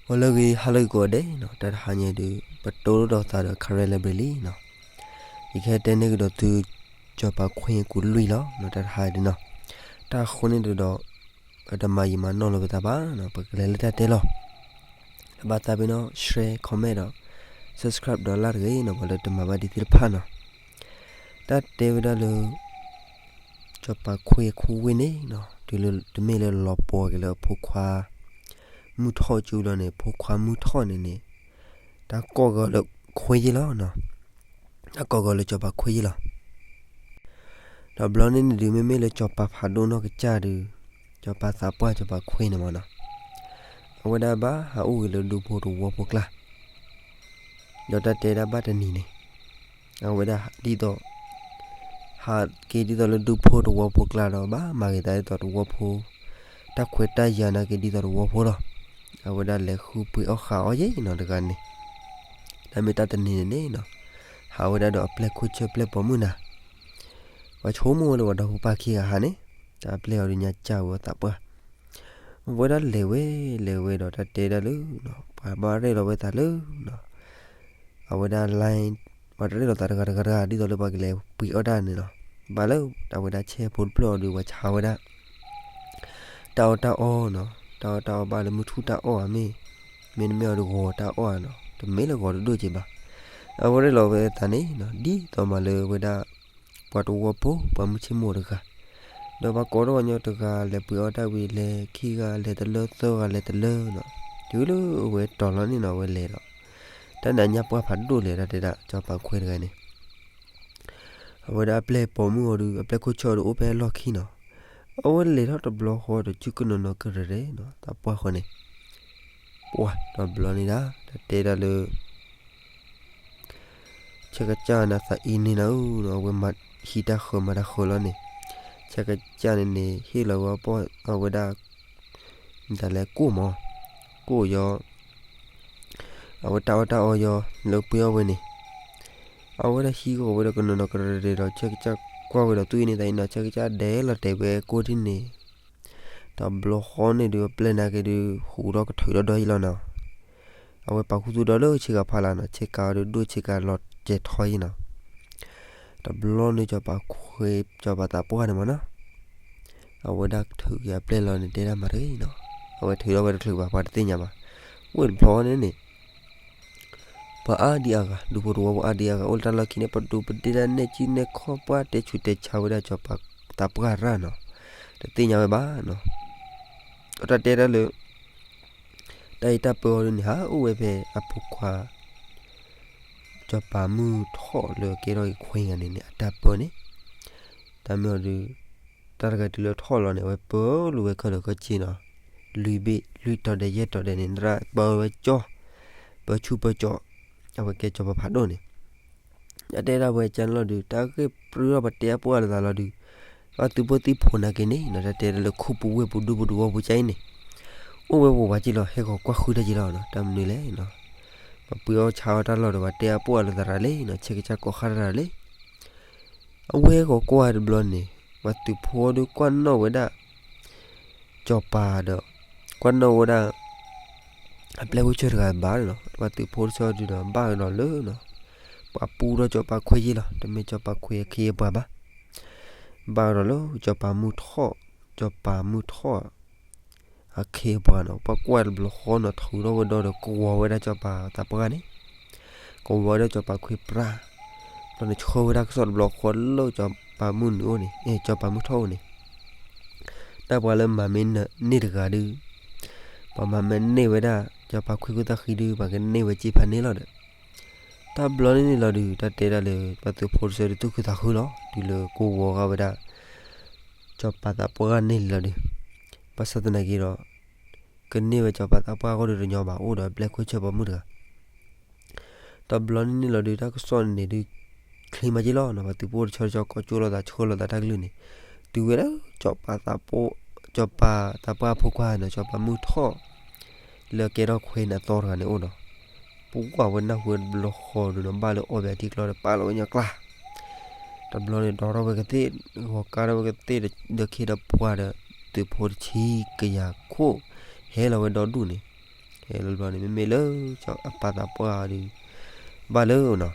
ဂီၤလၢအဂ့ၤ ဟါလၢအဂ့ၤကိးဂၤဒဲးနီၤ, တၢ်တဟါညါဒုး ပတိၢ်လိာ်သးဒီး Karen Library လံနီၤ. ယကဟဲတဲန့ၢ်ကဒီးသု စီၤပၤခွ့အကူလွံၢ်လီၤနီၤ, တၢ်တဟါဒုးနီၤ. တၢ်ဃိန့ၣ်ဒုးဒီး ပတမၤယံာ်မၤနီၢ်လၢၤပသးဘၣ်နီၤ, ပကလဲၤလၢတၢ်တဲလီၤ. ဘၣ်သးပ့ၤနီၣ် share, comment ဒီး subscribe ဒီး like တဂ့ၤနီၤ, ပှၤလၢတမၤဘၣ်ဒ်သ့ၣ်တဖၣ်နီၤ. တၢ်တဲဝဲဒၣ်လၢ စီၤပၤခွ့အကူဝ့ၢ်န့ၣ်နီၤ, တုၤလၢတမ့ၢ်လၢလီၤပှီၤက့ၤလၢအဖိခွါ မုၢ်ထီၣ်ကၠူလီၤန့ၣ်, ဖိခွါမုၢ်ထီၣ်န့ၣ်န့ၣ် တၢ်ကိးဂီၤလၢခွ့ယ့ၢ်လီၤနီၤ. တၢ်ကိးဂီၤလၢစီၤပၤခွ့ယ့ၢ်လီၤ. ဒီးဘျီန့ၣ်န့ၣ်ဒုး မ့မ့ၢ်လၢစီၤပၤဖးဒိၣ်နီၢ်ကစၢ်ဒုး, စီၤပၤသးပှၢ် စီၤပၤခွ့န့ၣ်မးနီၤ, အဝဲဒၣ်ဘၣ်ဟးအိၣ်က့ၤလၢဒူဖိတဝီဖိကျါ ဒီးတၢ်တဲဒၣ်ဘၣ်တနံၤန့ၣ် အဝဲဒၣ်ဒ်သိး ဟးက့ၤဒ်သိးလၢဒူဖိတဝီဖိကျါဒီး ဘၣ်မၤဂ့ၤသးဒ်သိးတဝီဖိ, တၢ်ခွဲးတၢ်ယာ်နာ်က့ၤဒ်သိးတဝီဖိလီၤ. အဝဲဒၣ်လဲၤဃုပှ့ၤအီၣ်ဃာ်အီၣ်ယဲနီၤတဂၤန့ၣ်, တၢ်မ့ၢ်တၢ်တနံၤန့ၣ်န့ၣ်နီၤ, ဟးဝဲဒၣ်ဒီးအပျဲၢ်ခိၣ်ဆၢပျဲၢ်ပိာ်မုၣ်နၤ, ပှၤဆိကမိၣ်ဝဲလၢပှၤဒီဖိပၢ်ခံဂၤဟးန့ၣ်, တၢ်ပျဲၢ်အီၤဒုးညါစၢ်ဝဲအသးပှၢ် အဝဲဒၣ်လဲၤဝဲ လဲၤဝဲဒီးတၢ်တဲဒၣ်လၢ ပှၤဘၣ်ရဲၣ်လီၤဝဲသးလၢ အဝဲဒၣ် line ပှၤတရဲၣ်လီၤသးတဂၤတဂၤတဂၤ ဒ်သိးလၢပှၤကလဲၤပှ့ၤအီၣ်တၢ်န့ၣ်လီၤ. ဘၣ်လၢအဝဲဒၣ်ဆဲဖိတဖျၢၣ်အီၤဒုး ပှၤဆါဝဲဒၣ် တၢ်အီၣ်တၢ်အီနီၤ, တၢ်အီၣ်တၢ်အီဘၣ်လၢမုၢ်ထူၣ်တၢ်အီၣ်ဧါမ့ၢ်, မ့တမ့ၢ်အီၤဒုးဂီၤတၢ်အီၣ်ဧါနီၤ, တမ့ၢ်လၢဂီၤတဒိၣ်က့ၤဘၣ်. အဝဲရဲၣ်လီၤဝဲသးန့ၣ်နီၤ ဒ်သိးမးလၢဝဲဒၣ် ပှၤတဝီဖိ ပှၤမုၢ်ဆ့ၣ်မိၢ်တဂၤ, ဒီးပှၤကိးထီၣ်ပှၤကညီတဂၤ လဲၤပှ့ၤအီၣ်တၢ်ဝံၤ လဲၤခံဂၤလဲၤတလၢ သၢဂၤလဲၤတလၢနီၤ, တုၤလၢအဝဲတီၤလီၤန့ၣ်နီၤ အဝဲလဲၤဒီး တၢ်န့ၣ်အညါပှၢ်ဖးဒိၣ်လဲၣ် တၢ်တဲဒၣ် စီၤပၤခွ့တဂၤန့ၣ် အဝဲဒၣ်အပျဲၢ်ပိာ်မုၣ်အီၤဒုး အပျဲၢ်ခိၣ်ဆၢအီၤဒုး အိၣ်ဖဲအလီၢ်ခံနီၤ. အဝဲလဲၤထီၣ်တဘျီဃီဒီး ကုကနီၤနီၤကရဲၤရဲၤနီၤ သးပှၢ်ဃီန့ၣ်, ပှၢ်တဘျီန့ၣ်ဒၣ် တၢ်တဲဒၣ်လၢ ဆဲကစၢ်နၤသးအံၤန့ၣ်နၤဧၢ, အဝဲမၤဟံးတၢ်ဃၢၤမၤတၢ်ဃၢၤလီၤန့ၣ်, ဆဲကစၢ်န့ၣ်န့ၣ် ဟ့ၣ်လီၤဝဲအပီၢ်အဝဲဒၣ် ဒ်လဲၣ်ကိၣ်မး, ကိၣ်ယီၤ အဝဲတၢ်အီၣ်တၢ်အီယီၤ လၢပှ့ၤအီၣ်ဝဲန့ၣ်, အဝဲဒၣ်ဟံးဃီၤဝဲဒီးကနီၤနီၤကရဲၤရဲၤဒီး ဆဲကစၢ်ကွၢ်ဝဲဒီး သူၣ်အံၤန့ၣ်သးအံၤနီၤ ဆဲကစၢ်ဒဲးလီၤတဲာ်ဝဲကိၣ်ထံၣ်န့ၣ်, တဘျီဃီန့ၣ်ဒုး အပျဲၢ်နာ်က့ဒုး ဟူးထီၣ်ကထုးဒီဒီယံၤလီၤနီၤ. အဝဲပာ်ခူသူၣ်ဒီလၢဆ့ကၤဖးလၢ်နီၤ, ဆ့ကၤအီၤဒုးဒိၣ်ဆ့ကၤလီၤစဲၤထီယံၤနီၤ. တဘျီန့ၣ် စီၤပၤခွ့ စီၤပၤသးပှၢ်န့ၣ်မးနီၤ, အဝဲဒၣ်ထုးက့ၤအပျဲၢ်လီၤန့ၣ် တဲဒၣ်မၤတဂ့ၤနီၤ, အဝဲထုးထီၣ်ဝဲတချုးဘၣ် ပှၤတသ့ၣ်ညါဘၣ်. အိၣ်တဘျီန့ၣ်န့ၣ် ပှၤအါဒံအါဂၤ ဒူဖိတဝီဖိအါဒံအါဂၤ အိၣ်လၢတၢ်လီၢ်ခံန့ၣ် ပဒိးပဒ့ၣ်ဒၣ်နဲၣ်ကံၣ်နဲၣ်ခီၣ် ပှၢ်တဲဆူးတဲဆါဝဲဒၣ်စီၤပၤသးပှၢ်ရၣ်နီၤ, တသ့ၣ်ညါဝဲဘၣ်နီၤ. အတၢ်တဲဒၣ်လၢ တၢ်အံၤတၢ်ပၢအီၤဒုးန့ၣ် ဟးအိၣ်ဝဲဖဲအဖိခွါ စီၤပၤမုၢ်ထီၣ်လၢအကဲထီၣ်က့ၤခွ့ဂၤန့ၣ်န့ၣ် အတၢ်ပၢန့ၣ်, တၢ်မ့ၢ်အီၤဒုး တၢ်တဂၤတုၤလၢထီၣ်လီၤန့ၣ် အဝဲပၢလိာ်ဝဲခဲလၢာ်ခဲဆ့နီၤ, လွံၢ်ဘ့ၣ် လွံၢ်တီၤဒဲး ယဲၢ်တီၤဒဲးန့ၣ် သရၣ်ပၢဝဲကၠီ, ပၢဆူၣ်ပၢကၠီ, အဝဲကဲစီၤပၤဖးဒိၣ်န့ၣ် တၢ်တဲဒၣ်ဝဲကန့ၣ်လီၤဒုး တၢ်ဂ့ၢ်ပြၢထီၣ်ပတဲအပှၢ်လိာ်သးလီၤဒုး, ဘၣ်သုးဖိသံၣ်ဖိနာ်က့န့ၣ်နီၤ တၢ်တဲဒၣ်လၢခူပူၤဝ့ၢ်ပူၤဒူပူၤတဝီပူၤကၠဲအံၤန့ၣ်, အိၣ်ဝဲပှၤဝးက့လီၤ ဟဲဂီၤကွၢ်ဃုတၢ်က့လီၤနီၤ, တၢ်မနုၤလဲၣ်နီၤ, ပှၤပှ့ၤအီၣ်ဆါအီၣ်တၢ်လီၢ်ဒီး ပှၤတဲအပှၢ်လိာ်သးရၤလံနီၤ, ဆဲကစၢ်ကိးဃၣ်တၢ်ရၤလံ အဝဲဂီၤကွၢ်တဘျီန့ၣ် ပှၤသုးဖိဒုးကွၢ်နီၣ်ဝဲဒၣ် စီၤပၤဒီး ကွၢ်နီၣ်ဝဲဒၣ် အပျဲၢ်ခိၣ်ဆၢတဂၤဘၣ်နီၤ, ပှၤသုးဖိတဆီဒုးဒီး ဘၣ်ကဒီးလၢနီၤ, ပှၤပူထီၣ်စီၤပၤခွ့ယ့ၢ်လီၤ, တမ့ၢ်စီၤပၤခွ့အခ့အပှၤဘၣ်, ဘၣ်ကဒီးလၢစီၤပၤမုၢ်ထီၣ်, စီၤပၤမုၢ်ထီၣ် အခ့အပှၤနီၤ, ပှၤကွၢ်တဘျီဃီနီၤ ထုးထီၣ်ဝဲဒီဒီး ကဝီၤဝဲဒၣ်စီၤပၤသးပှၢ်န့ၣ်, ကဝီၤဝဲဒၣ်စီၤပၤခွ့ပြၢ်, ဒီးန့ၣ်ဆှၢဝဲဒၣ်ကစီၣ်တဘျီဃီလၢစီၤပၤမုၢ်နုာ်အိၣ်န့ၣ်, အဲ စီၤပၤမုၢ်ထီၣ်အိၣ်န့ၣ်, တၢ်ပှၤလၢမၤမ့ၢ်န့ၢ်တဂၤဒုး, ပှၤမၤမ့ၢ်န့ၢ်ဝဲဒၣ် စီၤပၤခွ့ခိၣ်သၣ်ဃံဒုး ပှၤကန့ၢ်ဝဲစ့ဖးန့ၣ်လီၤဒီး, တၢ်ဘျီန့ၣ်န့ၣ်လီၤဒုး တၢ်တဲဒၣ်လၢ ပှၤသုးဖိတဆီဒုးသူၣ်ခုသးခုလီၤ, တုၤလၢကဝီၤဃာ်ဝဲဒၣ် စီၤပၤသးပှၢ်န့ၣ်လီၤဒုး, ဘၣ်ဆၣ်သနာ်က့ဒီး ကန့ၢ်ဝဲစီၤပၤသးပှၢ်အဂီၢ်ဒုးတညီဘၣ် အိၣ်ဒီးအပျဲၢ်ခိၣ်ဆၢပိာ်မုၣ်တဂၤ တဘျီန့ၣ်န့ၣ်လီၤဒုး တၢ်ကစီၣ်န့ၣ်ဒုး ချ့မးက့လီၤနီၤ, ပှၤသုးဖိတဆီတဆီကိးကၠိလိာ်သး ဆှၢလိာ်သးတၢ်ကလုၢ်န့ၣ်, တုၤဝဲဒၣ် စီၤပၤသးပှၢ်အဖိခွါနီၤ စီၤပၤမုၢ်ထီၣ် လၢအကဲထီၣ်ခွ့နၤသီတဂၤန့ၣ်အိၣ်နီၤ, ပှၤဝဲနၢ်ဟူတဘျီဃီဒုးနီၤ ဘၣ်လၢအီၣ်ဘၣ်ထံကျီဒီး ပာ်လီၤဝဲညီကျါ တဘျီန့ၣ် ဒိးထီၣ်ဝဲကသ့ၣ်, ဂီၤကါထီၣ်ဝဲကသ့ၣ်ဒီးခ့ဒီးပှၤဒီး သုးဖိတဆံကယၤခိၣ် ဟဲလီၤဝဲဒီဒူၣ်န့ၣ်, ဟဲလီၤဘျီန့ၣ် မ့မ့ၢ်လၢအပၢ်သးပှၢ်အီၤဒီး ဘၣ်လၢနီၤ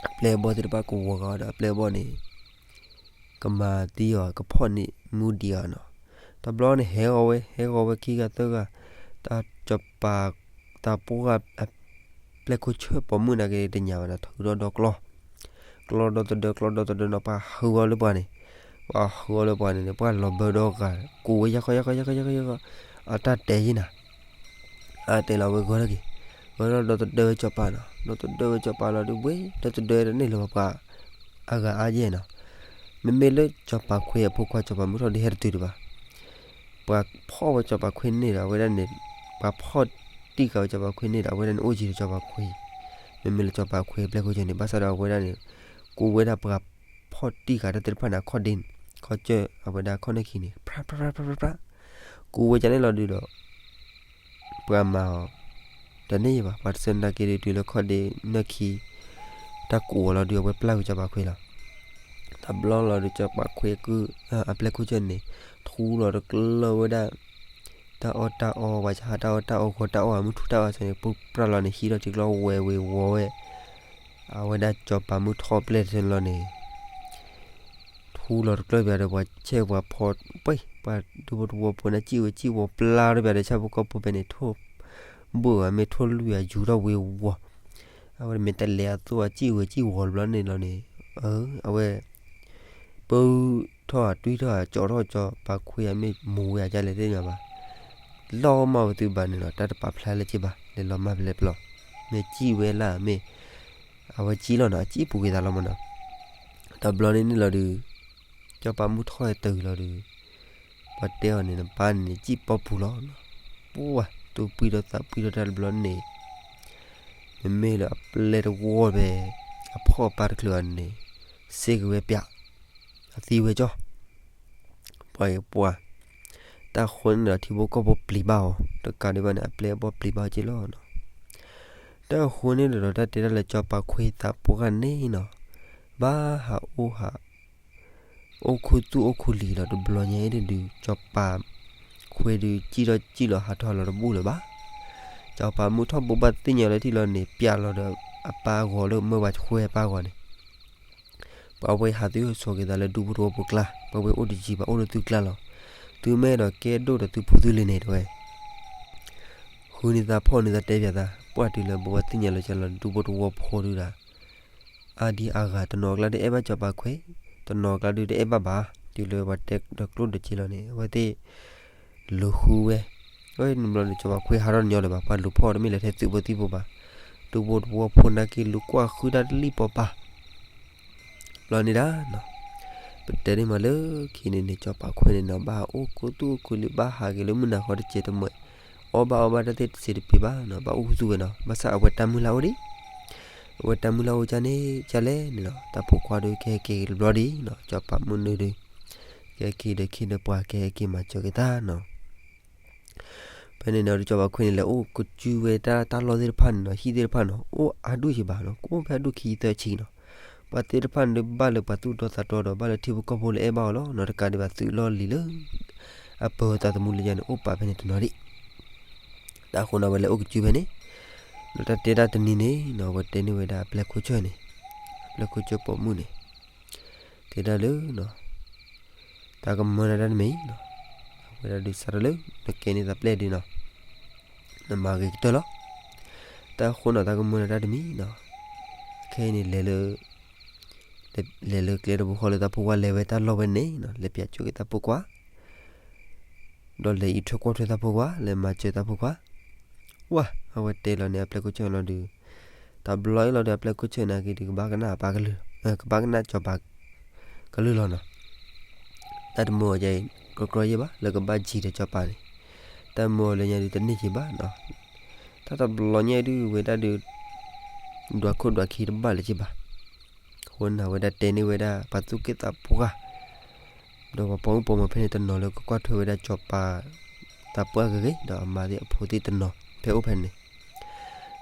အပျဲၢ်အဘီၣ်သ့ၣ်တဖၣ်ကဝီၤဃာ်အီၤဒီး အပျဲၢ်အဘီၣ်န့ၣ် ကမၤသံအီၤ ကဖီၣ်န့ၢ်မူဒံးအီၤနီၤ. တဘျီန့ၣ် ဟဲဂီၤဝဲ ဟဲဂီၤဝဲခံဂၤသၢဂၤ, တၢ်စီၤပၤသးပှၢ်အပျဲၢ်ခိၣ်ဆၢၣ်ပိာ်မုၣ်နာ်က့ၤတညၣ်ဘၣ်ဒီး ထုးဒီးဒီကျီ ကျီဒီသဒၢ ကျီဒီသဒၢနီၤ ပှၤဟုးအီၤလၢပှၤန့ၣ်, ပှၤဟုးအီၤလၢပှၤန့ၣ် ပှၤလီၤဘၢဒီဂၤ ကိးဝဲယၢ်ခီယၢ်ခီယၢ်ခီယၢ်ခီယၢ်ခီ, အတၢ်တဲယံၤနၤ အတဲလီၤဝဲဂၢၢ်ထီၣ်က့ၤ, ဂၢၢ်ထီၣ်ဒီသဒၢဝဲစီၤပၤနီၤ, ဒီသဒၢဝဲစီၤပၤလီၤဒုးဝဲ ဒီသဒၢတန့ၢ်လၢၤဘၣ်ပှၤအဂၤအါယဲၢ်နီၤ. မ့မ့ၢ်လၢစီၤပၤခွ့အဖိခွါစီၤပၤမုၢ်ထီၣ်ဒုးဟဲတတုၤဒံးဘၣ်. ပှၤဖီၣ်ဝဲစီၤပၤခွ့န့ၣ်ဒီး အဝဲဒၣ်န့ၣ် ပှၤဖီၣ်တံၢ်ဃာ်ဝဲစီၤပၤခွ့န့ၣ်ဒီး အဝဲဒၣ်န့ၣ်အိၣ်ယံၤဒီးစီၤပၤခွ့, မ့မ့ၢ်လၢစီၤပၤခွ့အပျဲၢ်ခိၣ်ဆၢၣ်န့ၣ် ဘၣ်ဆၣ်ဒီးအဝဲဒၣ်န့ၣ် ကိးဝဲဒၣ်ပှၤဖီၣ်တံၢ်ဃာ်တၢ်သ့ၣ်တဖၣ်န့ၣ် အခီၣ်ဒ့ ခီၣ်စၢၢ် အဝဲဒၣ်ခီၣ်နၢခံန့ၣ် ဖြးဖြးဖြးဖြးဖြး ကိးဝဲဒၣ်န့ၣ်လီၤဒုးဒီး ပှၤမၤအီၤ တန့ၢ်ယံၤဘၣ် ပှၤတဆၢနာ်က့ၤဒုးတုၤလၢခီၣ်ဒ့နၢခံ တၢ်ကိးအီၤလီၤဒုး အဝဲပျၢ်ဝဲစီၤပၤခွ့လီၤ. တဘျီလီၤဒုး စီၤပၤခွ့ကုၢ် အပျဲၢ်ခိၣ်ဆၢၣ်န့ၣ် ထူလီၤတကျၢၢ်ဝဲဒၣ် တၢ်အီၣ်တၢ်အီ ပှၤဟးတၢ်အီၣ်တၢ်အီ ဂီၤတၢ်အီၣ် မုၢ်ထူၣ်တၢ်အီၣ်ဆၢန့ၣ် ပူၣ်ပြၢ်လီၤန့ၣ် ဟံးထီၣ်ထံကျီဝဲဝ့ၤဝီၤဝဲ အဝဲဒၣ်စီၤပၤမုၢ်ထီၣ်ပျဲၢ်တဆၢန့ၣ်လီၤန့ၣ် ထူလီၤတကျၢၢ်ပၠးဒီး ပှၤဆဲးပှၤဖီၣ်ပှဲၤ ပှၤဒူဖိတဝီဖိန့ၣ် စံၣ်ဝဲစံၣ်ဝီၤပျၢ်ထီၣ်ပၠးဒီး ဆၣ်ဖိကီၢ်ဖိဖဲန့ၣ် ထိၣ်ဘၣ်ဝဲမ့ၢ်ထိၣ်လွံၢ်အယူၤထီၣ်ဝ့ၤဝီၤ အဝဲမ့ၢ်တလဲၤအသိးအစံၣ်ဝဲစံၣ်ဝီၤတဘျီန့ၣ်လီၤန့ၣ် အဝဲ ပၢထီၣ်တွံထီၣ်ကၠီထီၣ်စီၤပၤခွ့အမ့ၢ်မူဝဲအကလဲၣ်သ့ၣ်ညါဘၣ် လီၤမၢ်ဝဲသုဘၣ်န့ၣ်လီၤ တၢ်တပာ်ဖျါလၢၤဘၣ် လဲၤလီၤမၢ်ဖဲလဲၣ်ပျီ မ့ၢ်စံၣ်ဝဲလၢမ့ၢ် အဝဲစံၣ်လီၤနီၤ အစံၣ်ပူၤက့ၤသးလီၤမးနီၤ တဘျီန့ၣ်န့ၣ်လီၤဒုး စီၤပၤမုၢ်ထီၣ်တဂၤလီၤဒုး ပှၤတဲအီၤန့ၣ် နပၢ်န့ၣ် စံၣ်ပီပူၤလီၤ ပှၤ သူၣ်ပှံၢ်ဒီးသးပှံၢ်ဒီးတၢ်တဘျီန့ၣ် မ့မ့ၢ်လၢအပျဲၢ်တဝီဖဲ အဖီၣ်အပၢ်တချုးအီၤန့ၣ် စ့ၢ်ကီးဝဲပၠး အသံဝဲကၠီ ပှၤအံၤပှၤ တၢ်ဃိန့ၣ်ဒီးထံဖိကီၢ်ဖိပျံၤဘၣ်အီၤ တကးဒံးဘၣ်န့ၣ် အပျဲၢ်အဘီၣ်ပျံၤဘၣ်အီၤက့လီၤနီၤ တၢ်ဃိန့ၣ်ဒီး တၢ်တဲတၢ်လၢစီၤပၤခွ့သးပှၢ်န့ၣ်နီၤ ဘၣ်ဟးအိၣ်ဟး အိၣ်ခူသူၣ်အိၣ်ခူလံၤလီၤ တဘျီညါအံၤဒုး စီၤပၤခွ့ဒုးစံၣ်ထီၣ်စံၣ်လီၤဟးထီၣ်လီၤတဘူၣ်လၢၤဘၣ်. စီၤပၤမုၢ်ထီၣ်ဘိးဘၣ်သ့ၣ်ညါလၢထံၣ်လီၤန့ၣ် ပၠးလီၤဒီးအပၢ်အဂီၤလၢမၢဝၤခွဲအပၢ်အဂီၤန့ၣ် ပှၤဝဲဟးသုဟးဆိးက့ၤသးလၢဒူဖိတဝီဖိကျါ ပှၤဝဲအိၣ်တယံၤဘၣ် အိၣ်လၢသုကျါလီၤ. သုမ့ၢ်အဲၣ်ဒိးကဲဒိၣ်ဒီးသုဖိသုလံၤန့ၣ် တဲဝဲ ဃုန့ၢ်သးဖီၣ်န့ၢ်သးတဲပၠးသး ပှၢ်တုၤလၢဘိးဘၣ်သ့ၣ်ညါလၢကလီၤဒူဖိတဝီဖိဒုးဒီး အါဒံအါဂၤ တနီၤအကျါဒုးအဲၣ်ဘၣ်စီၤပၤခွဲ, တနီၤအကျါဒုးတအဲၣ်ဘၣ်ဘၣ်. တုၤလၢပှၤတဲဒီးကျိၣ်ဒီးစ့လီၤန့ၣ် အဝဲသ့ၣ် လူၤဃုဝဲ, အဝဲန့ၣ်ဘျီန့ၣ် စီၤပၤခွဲဟးထီၣ်ညီလၢၤဘၣ်, ပှၤလူၤဖီၣ်တမ့ၢ်လၢထဲသုးဖိသံၣ်ဖိဘၣ်. ဒူဖိတဝီဖိနာ်က့လူၤကွၢ်ဃုတၢ်တလံၣ်ပီၤပၤ ဘျီန့ၣ်ဒၣ်နီၤ, ပတဲန့ၢ်မးလၢခံန့ၣ်န့ၣ် စီၤပၤခွဲန့ၣ်နီၤ ဘၣ်အိၣ်ခူသူၣ်အိၣ်ခူလံၤ ဘၣ်ဟးက့ၤလၢမုၢ်နၤဃီတစဲးတမှဲာ်, အီၣ်ဘၣ်အီဘၣ်တၢ်သ့ၣ်တစဲးတပ့ၤဘၣ်နီၤ, ဘၣ်အိၣ်ခူသူၣ်ဝဲနီၤ, ဘၣ်ဆၣ်အဝဲတၢ်မုၢ်လၢ်အိၣ်ဒံး, အဝဲတၢ်မုၢ်လၢ်အိၣ်ကၢ်န့ၣ် ကၢ်လဲၣ်န့ၣ်လီၤ. တၢ်ဖိခွါဒုးကဟဲက့ၤတဘျီဒံးနီၤ, စီၤပၤမုၢ်နုာ်ဒုး ကဟဲက့ၤဒီးခ့ဒီးပှၤကဟဲက့ၤမၤစၢၤက့ၤတၢ်နီၤ. ဖဲန့ၣ်န့ၣ် စီၤပၤခွဲန့ၣ် လဲၤအိၣ်ကစုဝဲတၢ်တၢ်လီၢ်သ့ၣ်တဖၣ်န့ၣ်နီၤ, ဟံၣ်သ့ၣ်တဖၣ်နီၤ, အိၣ်အါဒူၣ်ယံၤဘၣ်နီၤ, ကအိၣ်ဖဲအဒူၣ်ခံသၢဆံနီၤ. ပှၤသ့ၣ်တဖၣ်န့ၣ် ဘၣ်လၢပှၤသူၣ်တီသးတီဒီး ဘၣ်လၢထံဖိကီၢ်ဖိလၢအဲၣ်ဘၣ်အီၤလီၤနီၤ, တကးဒံးဘၣ်သုးလီၢ်လံၤလၢ အပၢၤသးသမူလၢညါန့ၣ် အိၣ်ပာ်ဖဲန့ၣ်တနီၤဒံး. တၢ်ဃိန့ၣ် အဝဲလဲၤအိၣ်ကစုဖဲန့ၣ်, ဒီးတၢ်တဲဒၣ်တနံၤန့ၣ်နီၤ, အဝဲတဲန့ၢ်ဝဲဒၣ်အပျဲၢ်ခိၣ်ဆၢၣ်န့ၣ်, အပျဲၢ်ခိၣ်ဆၢၣ်ပိာ်မုၣ်န့ၣ် တဲဒၣ်လၢ တၢ်ကမၢနၤတၢ်တမံၤနီၤ, အဝဲဒၣ်ဒုးစးထီၣ်လၢ နကဲန့ၢ်သးပျဲၢ်ဒုးနီၤ, နမၤဂ့ၤကတၢၢ်လီၤ. တၢ်ဃိနီၤ တၢ်ကမၢနၤတၢ်တမံၤနီၤ, ခဲအံၤန့ၣ် လဲၤလၢကျဲတဘိဃီလၢတၢ်ဖိခွါ လဲၤဝဲတၢ်လီၢ်ဝဲန့ၣ်နီၤ, လဲၤပၠးကၠိက့ၤတၢ်ဖိခွါ ဒီးလဲၤအံးထွဲကွၢ်ထွဲတၢ်ဖိခွါ, လဲၤမၤစၢၤတၢ်ဖိခွါ, ဝါ, အဝဲတဲလီၤန့ၣ် အပျဲၢ်ခိၣ်ဆၢၣ်လီၤဒုး, တဘျီအံၤလီၤဒီး အပျဲၢ်ခိၣ်ဆၢၣ်နာ်က့ဒုး ကဘၣ်ကနၣ်ပၢ်ကလုၢ်, ကဘၣ်ကနၣ်စီၤပၤကလုၢ်လီၤနီၤ. တၢ်တမၢအီၤဒ်အံၤ ကြီကြီယဲၢ်ဘၣ် လၢကဘၣ်စံၣ်ဒီးစီၤပၤန့ၣ်, တၢ်မၢအီၤလၢညါဒုးတန့ၢ်က့ၤဘၣ်နီၤ. တၢ်တဘျီညါဒုးဝဲဒၣ်ဒုး ဒွးခိၣ်ဒွးခံတဘၣ်လၢၤက့ၤဘၣ်. အဃိန့ၣ် အဝဲဒၣ်တဲန့ၢ်ဝဲဒၣ် ပှၤသူၣ်က့သးပှၢ် ဒီးပှၤပိာ်မုၣ်ပိာ်မၢၤဖဲန့ၣ်တနီၤလၢကကွၢ်ထွဲဝဲဒၣ်စီၤပၤသးပှၢ်ဂ့ၤဂ့ၤ, ဒီးအမါသ့ၣ်အဖိသ့ၣ်တနီၤ ဖဲအိၣ်ဖဲန့ၣ်,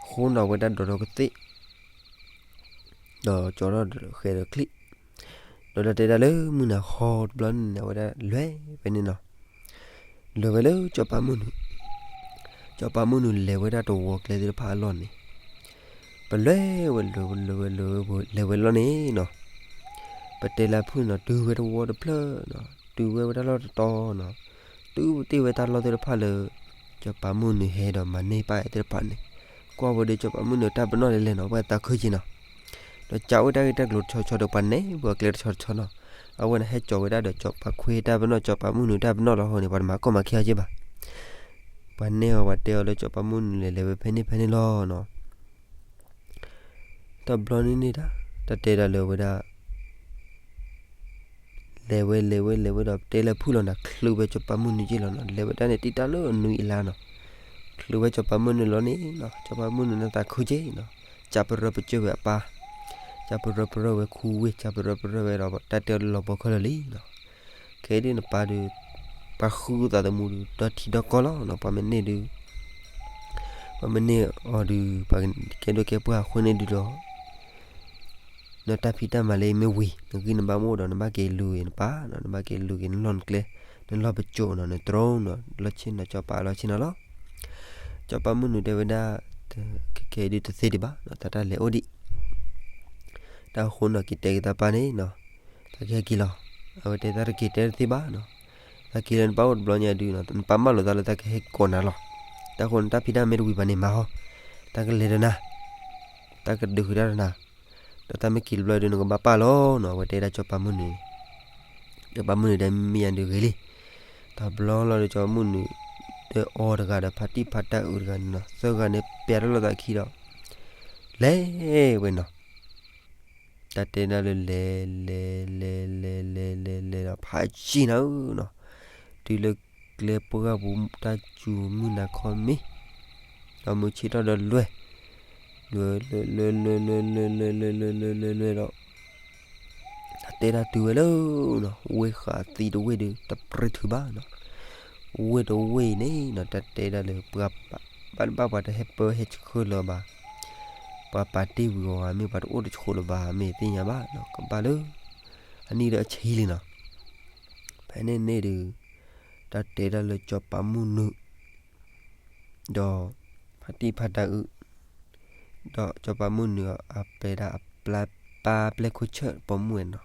အဃိန့ၣ် အဝဲဒၣ်ဒိးထီၣ်ကသ့ၣ် ဒီးကၠီထီၣ်ဒီးဃဲၤဒီးချံၣ်, ဒီးတၢ်တဲဒၣ်လၢမုၢ်နၤဃီတဘျီန့ၣ် အဝဲဒၣ်လဲၤဖဲန့ၣ်နီၤ, လဲၤဝဲလၢစီၤပၤမုၢ်နုာ်, စီၤပၤမုၢ်နုာ်လဲၤဝဲဒၣ်တဝီကျဲသ့ၣ်တဖၣ်အလီၢ်န့ၣ်, ပလဲၤဝဲလဲၤဝဲလဲၤဝဲလဲၤဝဲလဲၤဝဲလီၤန့ၣ်နီၤ, ပတဲလၢအဖုၣ်နီၤ တုၤဝဲတဝီတဖျၢၣ်နီၤ, တုၤဝဲဝဲတၢ်လီၢ်တတီၤနီၤ, တုၤတ့ၢ်ဝဲတၢ်လီၢ်သ့ၣ်တဖၣ်လၢ စီၤပၤမုၢ်နုာ်ဟဲဒီးမၤန့ၢ်ပာ်အဲၣ်သ့ၣ်တဖၣ်န့ၣ်, ကွၢ်ဝဲဒီးစီၤပၤမုၢ်နုာ်တၢ်ပနီၣ်လဲၤလဲၤနီၤ ပှၤသးခုက့ၤနီၤ, ဒီးကးဝဲတၢ်ဂ့ၢ်တၢ်ကျိၤတဆီဆီဒီးပှၤနဲၣ်ပှၤကျဲတဆီတဆီနီၤ, အဝဲန့ၣ်ဟဲကၠီၤဝဲဒၣ်ဒီးစီၤပၤခွ့တၢ်ပနီၣ် စီၤပၤမုၢ်နုာ်တၢ်ပနီၣ်လီၤအဃိန့ၣ် ပှၤတမၤကီၢ်မၤခဲအီၤက့ၤဘၣ်. ပှၤနဲၣ်အီၤပှၤတဲအီၤလၢစီၤပၤမုၢ်နုာ်လဲၤလဲၤဝဲဖဲန့ၣ်ဖဲန့ၣ်လီၤနီၤ. တဘျီန့ၣ်န့ၣ်ဒၣ် တၢ်တဲဒၣ်လၢဝဲဒၣ် လဲၤဝဲလဲၤဝဲလဲၤဝဲဒီးတဲလၢဖုၣ်လီၤနၤ ချုးဝဲစီၤပၤမုၢ်နုာ်က့ၤလီၤနီၤ, လဲၤဝဲတၢ်န့ၣ်တံၢ်တၢ်လၢအနွံအလါနီၤ, ချုးဝဲစီၤပၤမုၢ်နုာ်လီၤန့ၣ်နီၤ, စီၤပၤမုၢ်နုာ်န့ၣ်သးခုက့ၤနီၤ, ကးပရၢပကၢၢ်ဝဲအပၢ်, ကးပရၢပရၢဝဲခူဝ့ၢ် ကးပရၢပရၢဝဲဒီးတၢ်တဲလီၤဘီခဲလၢာ်လံနီၤ. ခဲအံၤဒုးနပၢ်ဒုး ပှၤဃုသးသမူဒုး ဒီထံဒီကီၢ်လီၤနီၤ, ပှၤမ့ၢ်န့ၢ်ဒုး ပှၤမ့ၢ်န့ၢ်အီၤဒုး ပှၤကဲဒိၣ်ကဲပှၢ်အဃိန့ၣ်ဒုးဒီး နတၢ်ဖံးတၢ်မၤလၢအမ့ၢ်ဝံၤ နဂံၢ်နဘါမ့ၢ်အိၣ်ဒီး နဘၣ်က့ၤလူၤက့ၤနပၢ်နီၤ, နဘၣ်က့ၤလူၤက့ၤနလီၢ်နကျဲ နလီၢ်ပစိာ်နီၤ နတြီနီၤ လီၢ်ဆ့ၣ်နီၤ စီၤပၤလီၢ်ဆ့ၣ်နီၤလီၤ. စီၤပၤမုၢ်နုာ်တဲဝဲဒၣ် ခဲအံၤဒုးတသ့ဒံးဘၣ်နီၤ, တၢ်တၢ်လဲၤအိၣ်ဒံး တၢ်အဃိနီၤ က့ၤတဲက့ၤသးပၢ်န့ၣ်နီၤ, တၢ်ကဟဲက့ၤလီၤ. အဝဲတဲတၢ်တက့ၤတဲတသ့ဘၣ်နီၤ, တၢ်က့ၤလၢနပၢ်အိၣ်တဘျီညါဒုးနီၤ နပၢ်မၢလီၤသးလၢတၢ်ကဟဲက့ၤကိးနၤလီၤ. တၢ်ဃိနတၢ်ဖံးတၢ်မၤမ့ၢ်တဝံၤဘၣ်န့ၣ်မၤဟီ, တၢ်ကလဲၤဒီးနၤ, တၢ်ကဒုးဃုာ်တၢ်ဒီးနၤ, ဒီးတၢ်မ့ၢ်က့ၤတဘျီဒုး နကဘၣ်ပာ်လီၤနီၤ, အဝဲတဲဒၣ်စီၤပၤမုၢ်နုာ်န့ၣ် စီၤပၤမုၢ်နုာ်တဲမ့ၢ်ယၤဒုးဂ့ၤလံ. တဘျီလီၤဒီးစီၤပၤမုၢ်နုာ် ဒီးအီၤတဂၤဒီးဖါတံၢ်ဖါတၢ်အုးတဂၤန့ၣ်နီၤ သၢဂၤန့ၣ် ပျဲတၢ်လီၢ်သးခံဒီး လဲၤဝဲနီၤ. တၢ်တဲဒၣ်လၢလဲၤ လဲၤ လဲၤ လဲၤ လဲၤ လဲၤ လဲၤဒီးဖးယံာ်နၤဧၢနီၤ, တုၤလၢကျဲပှၢ်ပူၤ တၢ်စူၤမုၢ်နၤခီမ့ၢ် ဒီးမုၢ်ဆ့ၣ်ထီၣ်ဒီးလွဲၢ်, လွဲၢ် လွဲၢ် လွဲၢ် လွဲၢ် လွဲၢ် လွဲၢ် လွဲၢ် လွဲၢ် လွဲၢ် လွဲၢ် လွဲၢ် ဒီး တၢ်တဲဒၣ်တုၤဝဲလၢနီၤ ဝ့ၢ်ဃာ်သံတဝ့ၢ်ဒုး တပြံထုးဘၣ်နီၤ, ဝ့ၢ်တဝ့ၢ်အံၤန့ၣ်နီၤ တၢ်တဲဒၣ်လၢ ပှၤဘၣ်တဘၣ်ပှၤတဟဲပၢဟဲဆှၢလၢၤဘၣ်, ပှၤပာ်တ့ၢ်ဝံၤအီၤဧါ မ့ၢ်ပှၤတအိၣ်တဆိးလၢၤဘၣ် မ့ၢ်သ့ၣ်ညါဘၣ်နီၤ ကဘၣ်လၢ အနံၣ်ဒီးအဆံလံနီၤ. ဖဲန့ၣ်န့ၣ်ဒုး တၢ်တဲဒၣ်လၢစီၤပၤမုၢ်နုာ် ဒီး ဖါတံၢ်ဖါတၢ်အုး ဒီးစီၤပၤမုၢ်နုာ်အပျဲၢ်ဒၣ်အပျဲၢ် ပၢ်ပျဲၢ်ခိၣ်ဆၢၣ်ပိာ်မုၣ်ဝဲနီၤ,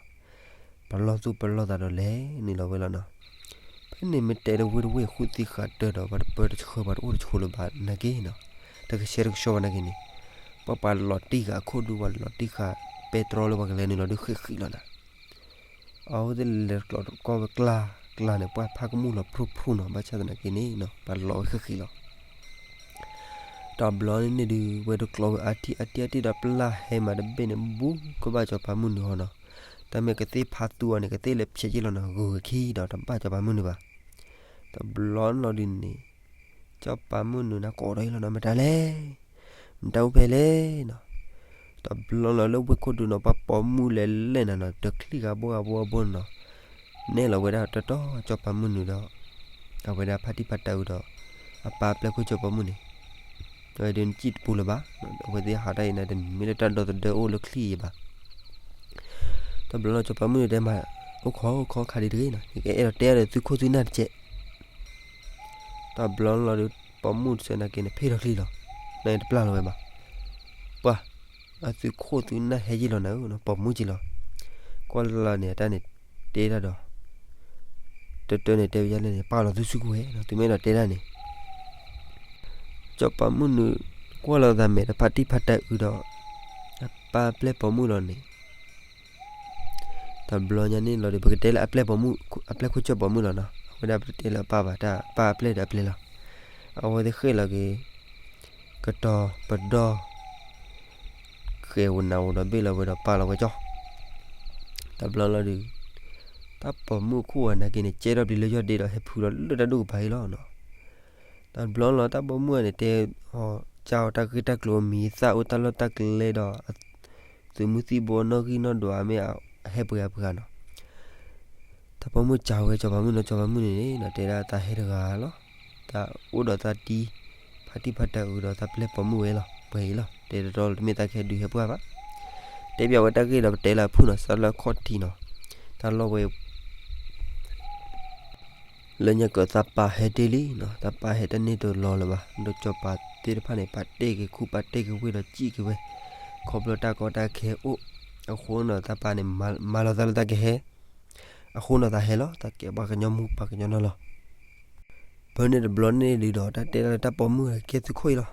ပလီၢ်သူၣ်ပလီၢ်သးဒီးလဲၤနုာ်လီၤဝဲလီၤနီၤ. ဖဲန့ၣ်မ့ၢ်တဲလၢဝ့ၢ်တဝ့ၢ်ဃုသံဃာ်တၢၢ်ဒီး ပှၤတပၢတဆှၢပှၤတအိၣ်တဆိးလၢၤဘၣ်နာ်က့နီၤ, တကဆှဲတကဆှီဘၣ်နာ်က့န့ၣ်, ပှၤပှၤလီၤတံၢ်ဃာ်အခိၣ်ဒူ ပှၤလီၤတံၢ်ဃာ်ပဲတြီလၢပှၤကလဲၤနုာ်လီၤဒုးဃံးဃံးလီၤနီၤ. အဝဲသ့ၣ်လဲၤကျီကီၢ်ဝဲကျါ ကျါန့ၣ် ပှၤဖးကမူၣ်လီၤဖြူဖြူနီၤ, ဘၣ်ဆၣ်သနာ်က့န့ၣ်နီၤ ပှၤလီၤဝဲဃံးဃံးလီၤ. တဘျီန့ၣ်န့ၣ်ဒုး ဝဲဒိးကျီဝဲအါထံၣ်အါထံၣ်အါထံၣ်ဒီးပျၢ်ဟဲမးတဘ့ၣ်န့ၣ် ဘူးကဘၣ်စီၤပၤမုၢ်နုာ်ဟီနီၤ, တၢ်မ့ၢ်ကသ့ၣ်ဖးသူအီၤန့ၣ် ကသ့ၣ်လဲၤဖျဲးက့ၤလီၤနီၤ ဂုၤဝဲခံဒီးတဘၣ်စီၤပၤမုၢ်နုာ်ဘၣ်. တဘျီလီၤဒုးန့ၣ် စီၤပၤမုၢ်နုာ်န့ၣ်ကိးဒီးအံၤလီၤနီၤ မတၤလဲၣ်, မတၤအိၣ်ဖဲလဲၣ်နီၤ. တဘျီလီၤလၢဝ့ၢ်ခိၣ်ဒူနီၤ ပှၤပိာ်မုၣ်လဲၤလဲၣ်နၤနီၤ တချံၣ်ဂၤဘိဂၤဘိဂၤဘိနီၤ, နဲၣ်လီၤဝဲဒၣ်တီတီစီၤပၤမုၢ်နုာ်ဒီး အဝဲဒၣ်ဖါတံၢ်ဖါတၢ်အုးဒီး အပၢ်ပျဲၢ်ခိၣ်စီၤပၤမုၣ်န့ၣ်, အဝဲဒၣ်နစံၣ်တပူၤလၢၤဘၣ်, အဝဲသ့ၣ်ဟးတၢ်အံၤန့ၣ် တမ့ၢ်လၢတၢ်ဒီသဒၢအိၣ်လၢချံၣ်အံၤဘၣ်. တဘျီလီၤစီၤပၤမုၢ်နုာ်တဲမး အိၣ်ခိးအိၣ်ခိးခါဒံးတဂ့ၤနီၤ ယကအဲၣ်ဒိးတဲအီၤဒီးသုခိၣ်သုနၢ်တကဲး တဘျီလီၤဒီး ပိာ်မုၣ်တစဲးနာ်က့န့ၣ် ဖ့ၣ်ထီၣ်ချံလီၤ, နတပျၢ်လီၤဝဲဘၣ်. ပှၤ အသုခိၣ်သုနၢ်ဟဲယံာ်လီၤနၤဧၢ, ပိာ်မုၣ်က့ၤလီၤ. ကွၢ်လၢ်လၢ်န့ၣ် အတၢ်န့ၣ်တဲဒၣ်ဒီး တၢတၢန့ၣ်တဲဝဲဒ်လဲၣ်န့ၣ် ပာ်လီၤသုစုကဝဲၤနီၤ, သုမ့ၢ်အဲၣ်ဒိးတဲဒၣ်န့ၣ် စီၤပၤမုၢ်နုာ် ကွၢ်လီၤသးမဲာ်ဒီးဖါတံၢ်ဖါတၢ်အုးဒီး အပၢ်ပျဲၢ်ပိာ်မုၣ်လီၤန့ၣ် တဘျီညါန့ၣ်လီၤဒီး ပကတဲလၢအပျဲၢ်ပိာ်မုၣ် အပျဲၢ်ခိၣ်ဆၢၣ်ပိာ်မုၣ်လီၤနီၤ, အဝဲဒၣ်ပတဲလၢအပၢ်ဘၣ် တၢ်ပၢ်အပျဲၢ်ဒီးအပျဲၢ်လီၤ. အဝဲသ့ၣ်ဃ့ၢ်လီၤက့ၤ ကတီၤပဒီ ဃဲၤဧိၤနးဧိၤဒီးဘ့ၣ်လီၤဝဲဒီးပာ်လီၤဝဲကၠီ တဘျီလီၤဒီး တၢ်ပိာ်မုၣ်ခိၣ်ဝဲနာ်က့န့ၣ် ကဲထီၣ်ပျံၤလၢယီၢ်ဒ့ဒီး ဟဲဖုးလီၤလၢတၢ်ဒူၣ်ကပၤအံၤလီၤနီၤ. တဘျီလီၤတၢ်ပိာ်မုၣ်န့ၣ် တဲအီၤ ကၢ်အီၤတၢ်ဂ့ၢ်တၢ်ကျိၤအမံၤအသၣ် အိၣ်တၢ်လီၢ်တၢ်ကျဲဒီး သုးမုၢ်သံၣ်ဘိနီၣ်ဂံၢ်နီၣ်ဒွးမ့ၢ်အဟဲပှဲၤအပှဲၤနီၤ. တၢ်ပိာ်မုၣ်ကၢ်ဝဲစီၤပၤမုၣ်နီၤ, စီၤပၤမုၣ်န့ၣ်န့ၣ် တဲဒၣ်သးဟဲတဂၤလီၤ. သးအိၣ်ဒီးသးတံၤ ဖါတံၢ်ဖါတၢ်အုးဒီးသးပျဲၢ်ပိာ်မုၣ်ဝဲလီၤ ပှဲၤအံၤလီၤ. တဲတတီတမ့ၢ်သးကဟဲဒုးဟဲပှၢ်ဘၣ်. တဲပၠးဝဲတၢ်ဂ့ၢ်ဒီးပတဲလၢအဖုၣ်နီၤ, စးလၢအခီၣ်ထံးနီၤ, တၢ်လီၢ်ဝဲ လၢညါကၢးသးပာ်ဟဲတ့ၢ်လံနီၤ, သးပာ်ဟဲတန့ၢ်တလီၤလၢၤဘၣ်, ဒီးစီၤပၤသ့ၣ်တဖၣ်န့ၣ် ပာ်တ့ၢ်က့ၤခူၣ် ပာ်တ့ၢ်က့ၤဝ့ၢ်ဒီးစံၣ်က့ၤဝဲ, ခီဖျိတၢ်ကီတၢ်ခဲအိၣ်အဃိနီၤ, သးပာ်န့ၣ် မၤလီၤသးလၢသးကဟဲ, အဃိနီၤ သးဟဲလီၤ, သးကဲပှၤကညီမူးပှၤကညီနီၤလီၤ. ဖဲန့ၣ်တဘျီန့ၣ်ဒုးဒီး တၢ်တဲဒၣ်လၢတၢ်ပိာ်မုၣ်ကဲသုးခိၣ်အံၤလီၤ.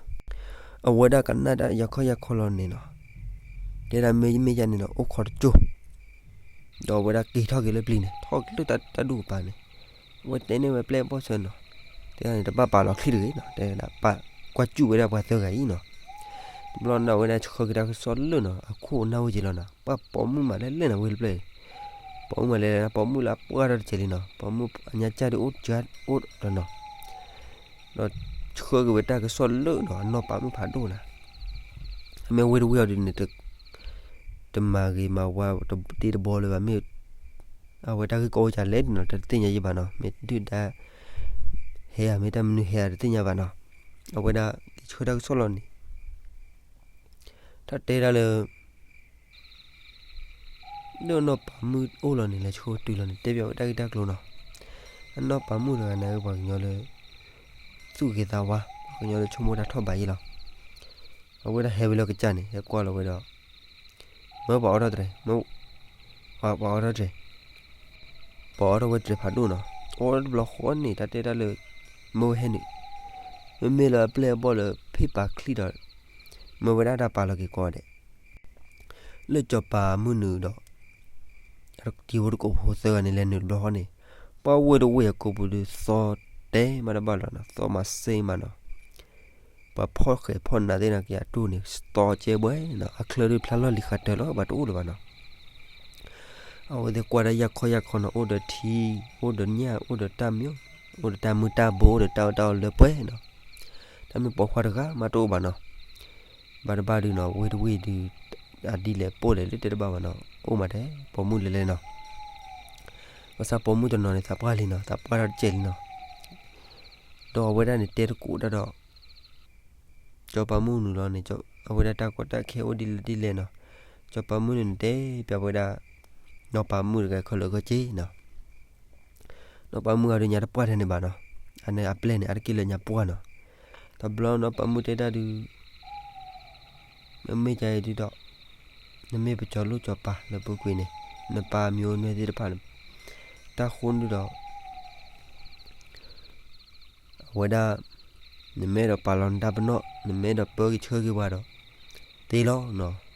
အဝဲဒၣ်ကနၣ်တၢ်ယၤခီယၤခီလီၤန့ၣ်နီၤ, တဲဒၣ်မ့ၢ်ယမ့ၢ်ယၤန့ၣ်ဒီး အိၣ်ခိးတကၠိၢ်, ဒီးအဝဲဒၣ်က့ၤထီၣ်က့ၤလၢပျံၤန့ၣ် ထီၣ်က့ၤလၢတၢ်ဒူၣ်ကပၤန့ၣ်, အဝဲတဲန့ၢ်ဝဲပျဲၢ်ဘီၣ်ဆၢနီၤ, တဲဒၣ်န့ၣ် တဘၣ်ပာ်လီၤချံတဂ့ၤနီၤ, တဲဒၣ်ပာ်ကွၢ်စူၣ်ဝဲဒၣ်ပှၤသၢဂၤအံၤနီၤ. တဘျီန့ၣ် အဝဲဒၣ်ဆှၢက့ၤတၢ်ကစီၣ်လၢာ်နီၤ, အခိၣ်အနၢ်အိၣ်က့ၤလီၤနီၤ, ပှၤပိာ်မုၣ်မးလဲၣ်လဲၣ်နီၤ ဝ့ၢ်တဖျၢၣ်အံၤ, ပိာ်မုၣ်မးလဲၣ်လဲၣ် ပိာ်မုၣ်လၢအပှၢ်ထီၣ်တစဲးလံနီၤ, ပိာ်မုၣ်အညါကၢ်ဒုးအိၣ်ကၢအိၣ်ဒီးနီၤ, ဒီးဆှၢက့ၤဝဲတၢ်ကစီၣ်လၢာ်နီၤ, အနီၢ်ပာ်မုၣ်ဖးဒိၣ်နီၤ, အမ့ၢ်ဝ့ၢ်တဝ့ၢ်အီၤဒုးန့ၣ် တမၤဂ့ၤမၤဝါတ့တဘီလၢၤဘၣ်, မ့ၢ်အဝဲတၢ်ဂ့ၢ်ကီအိၣ်ကလဲၣ်နီၤ တသ့ၣ်ညါယံၤဘၣ်နီၤ, မ့ၢ်ဒုၣ်ဒါဟဲဧါ မ့ၢ်တၢ်မနုၤဟဲဧါ တသ့ၣ်ညါဘၣ်နီၤ. အဝဲဒၣ်က့ၤဆှၢတၢ်ကစီၣ်လီၤန့ၣ်, တၢ်တဲဒၣ်လၢ ဒ်အနီၢ်ပာ်မုၣ်အိၣ်လီၤန့ၣ် လဲၤဆှၢတုၤလီၤန့ၣ် တဲဘၣ်ဝဲတၢ်ဂ့ၢ်တၢ်ကျိၤနီၤ. အနီၢ်ပာ်မုၣ်တဂၤန့ၣ် ပှၤကညီလၢ သူၣ်ဂ့ၤသးဝါ, ပှၤကညီလၢဆိကမိၣ်တၢ်ထီၣ်ဘးယံၤလီၤ. အဝဲဒၣ်ဟဲဝဲလၢကစၢ်န့ၣ် ဟဲကွၢ်လီၤဝဲဒီး မၢပှၤအိးထီၣ်တြဲၤ, မၢပှၤအိးထီၣ်တြဲၤ, ပှၤအိးထီၣ်ဝဲတြဲၤဖးဒိၣ်နီၤ. အိးထီၣ်တဘျီဃီန့ၣ် တၢ်တဲတၢ်လၢ မၢဝဲဟဲနုာ်, မ့မ့ၢ်လၢအပျဲၢ်အဘီၣ်လၢဖ့ၣ်ပာ်ချံဒီး မၢဝဲဒၣ်တၢ်ပာ်လီၤက့ၤကိးဂၤဒဲး လၢစီၤပၤမုၢ်နုာ်ဒီး တံၤဖိတကိးဖိသၢဂၤန့ၣ် လဲၤနုာ်တဘျီဃီန့ၣ်, ပှၤဝ့ၢ်တဝ့ၢ်အကိာ်ပူၤဒုးသီတဲမးတဘၣ်လီၤနီၤ, သီမးစ့မးနီၤ. ပှၤဖီၣ်ဃဲးဖီၣ်နးသ့ၣ်နီၤ က့ၤအတိၢ်န့ၣ် သီကဲဘှဲနီၤ, အချၢဒုးဖျါလီၢ်လံၤဃာ်တၢၢ်လီၤ ဘၣ်တအိၣ်လၢၤဘၣ်နီၤ. အဝဲသ့ၣ်ကွၢ်တၢ်ယၢ်ခီယၢ်ခီနီၤ, အိၣ်ဒီးထံ, အိၣ်ဒီးညၣ်, အိၣ်ဒီးတၢ်မၠိ, အိၣ်ဒီးတၢ်မုၢ်တၢ်ဘိ, အိၣ်ဒီးတၢ်အီၣ်တၢ်အီလၢပှဲၤနီၤ. တၢ်မ့ၢ်ပိာ်ခွါတဂၤမးတအိၣ်ဘၣ်နီၤ. ဘၣ်တဘၣ်ဒုးနီၤ, ဝ့ၢ်တဝ့ၢ်ဒုး အဒ်လဲၣ်ပိာ်လဲၣ်လၢတဲတဘၣ်ဘၣ်နီၤ, အိၣ်မးတဲပိာ်မုၣ်လၢလဲၣ်နီၤ. ဘၣ်ဆၣ်ပိာ်မုၣ်တနီၤန့ၣ် သးပှၢ်လံနီၤ, သးပှၢ်ထီၣ်တစဲးလံနီၤ. ဒီးအဝဲဒၣ်န့ၣ်တဲတကိးတၢ်ဒီး စီၤပၤမုၢ်နုာ်လီၤန့ၣ် အဝဲဒၣ်တၢ်ကီတၢ်ခဲအိၣ်ဒ်လဲၣ်ဒ်လဲၣ်နီၤ. စီၤပၤမုၢ်နုာ်န့ၣ်တဲပျးဝဲဒၣ် နီၢ်ပၤမုၣ်တဂၤခဲလၢာ်ခဲဆ့နီၤ. နီၢ်ပၤမုၣ်အဒုးညါတပှၢ်ထဲန့ၣ်ဘၣ်နီၤ, အန့ၣ်အပျဲၢ်န့ၣ် အါတက့ၢ်လၢညါပှၢ်နီၤ. တဘျီနီၢ်ပၤမုၣ်တဲတၢ်ဒုး မ့မ့ၢ်ကဲအံၤဒုးဒီး နမ့ၢ်ပစီၤလိၣ်စီၤပၤလၢပူၤကွံာ်န့ၣ် နပၢ်မၠိနွဲၣ်သ့ၣ်တဖၣ်န့ၣ် တၢ်ဃိန့ၣ်ဒုးဒီး အဝဲဒၣ် နမ့ၢ်အဲၣ်ဒိးပာ်လီၤနတၢ်ပနီၣ် နမ့ၢ်အဲၣ်ဒိးပၢက့ၤဆှၢက့ၤပှၤဒီး သ့လီၤနီၤ.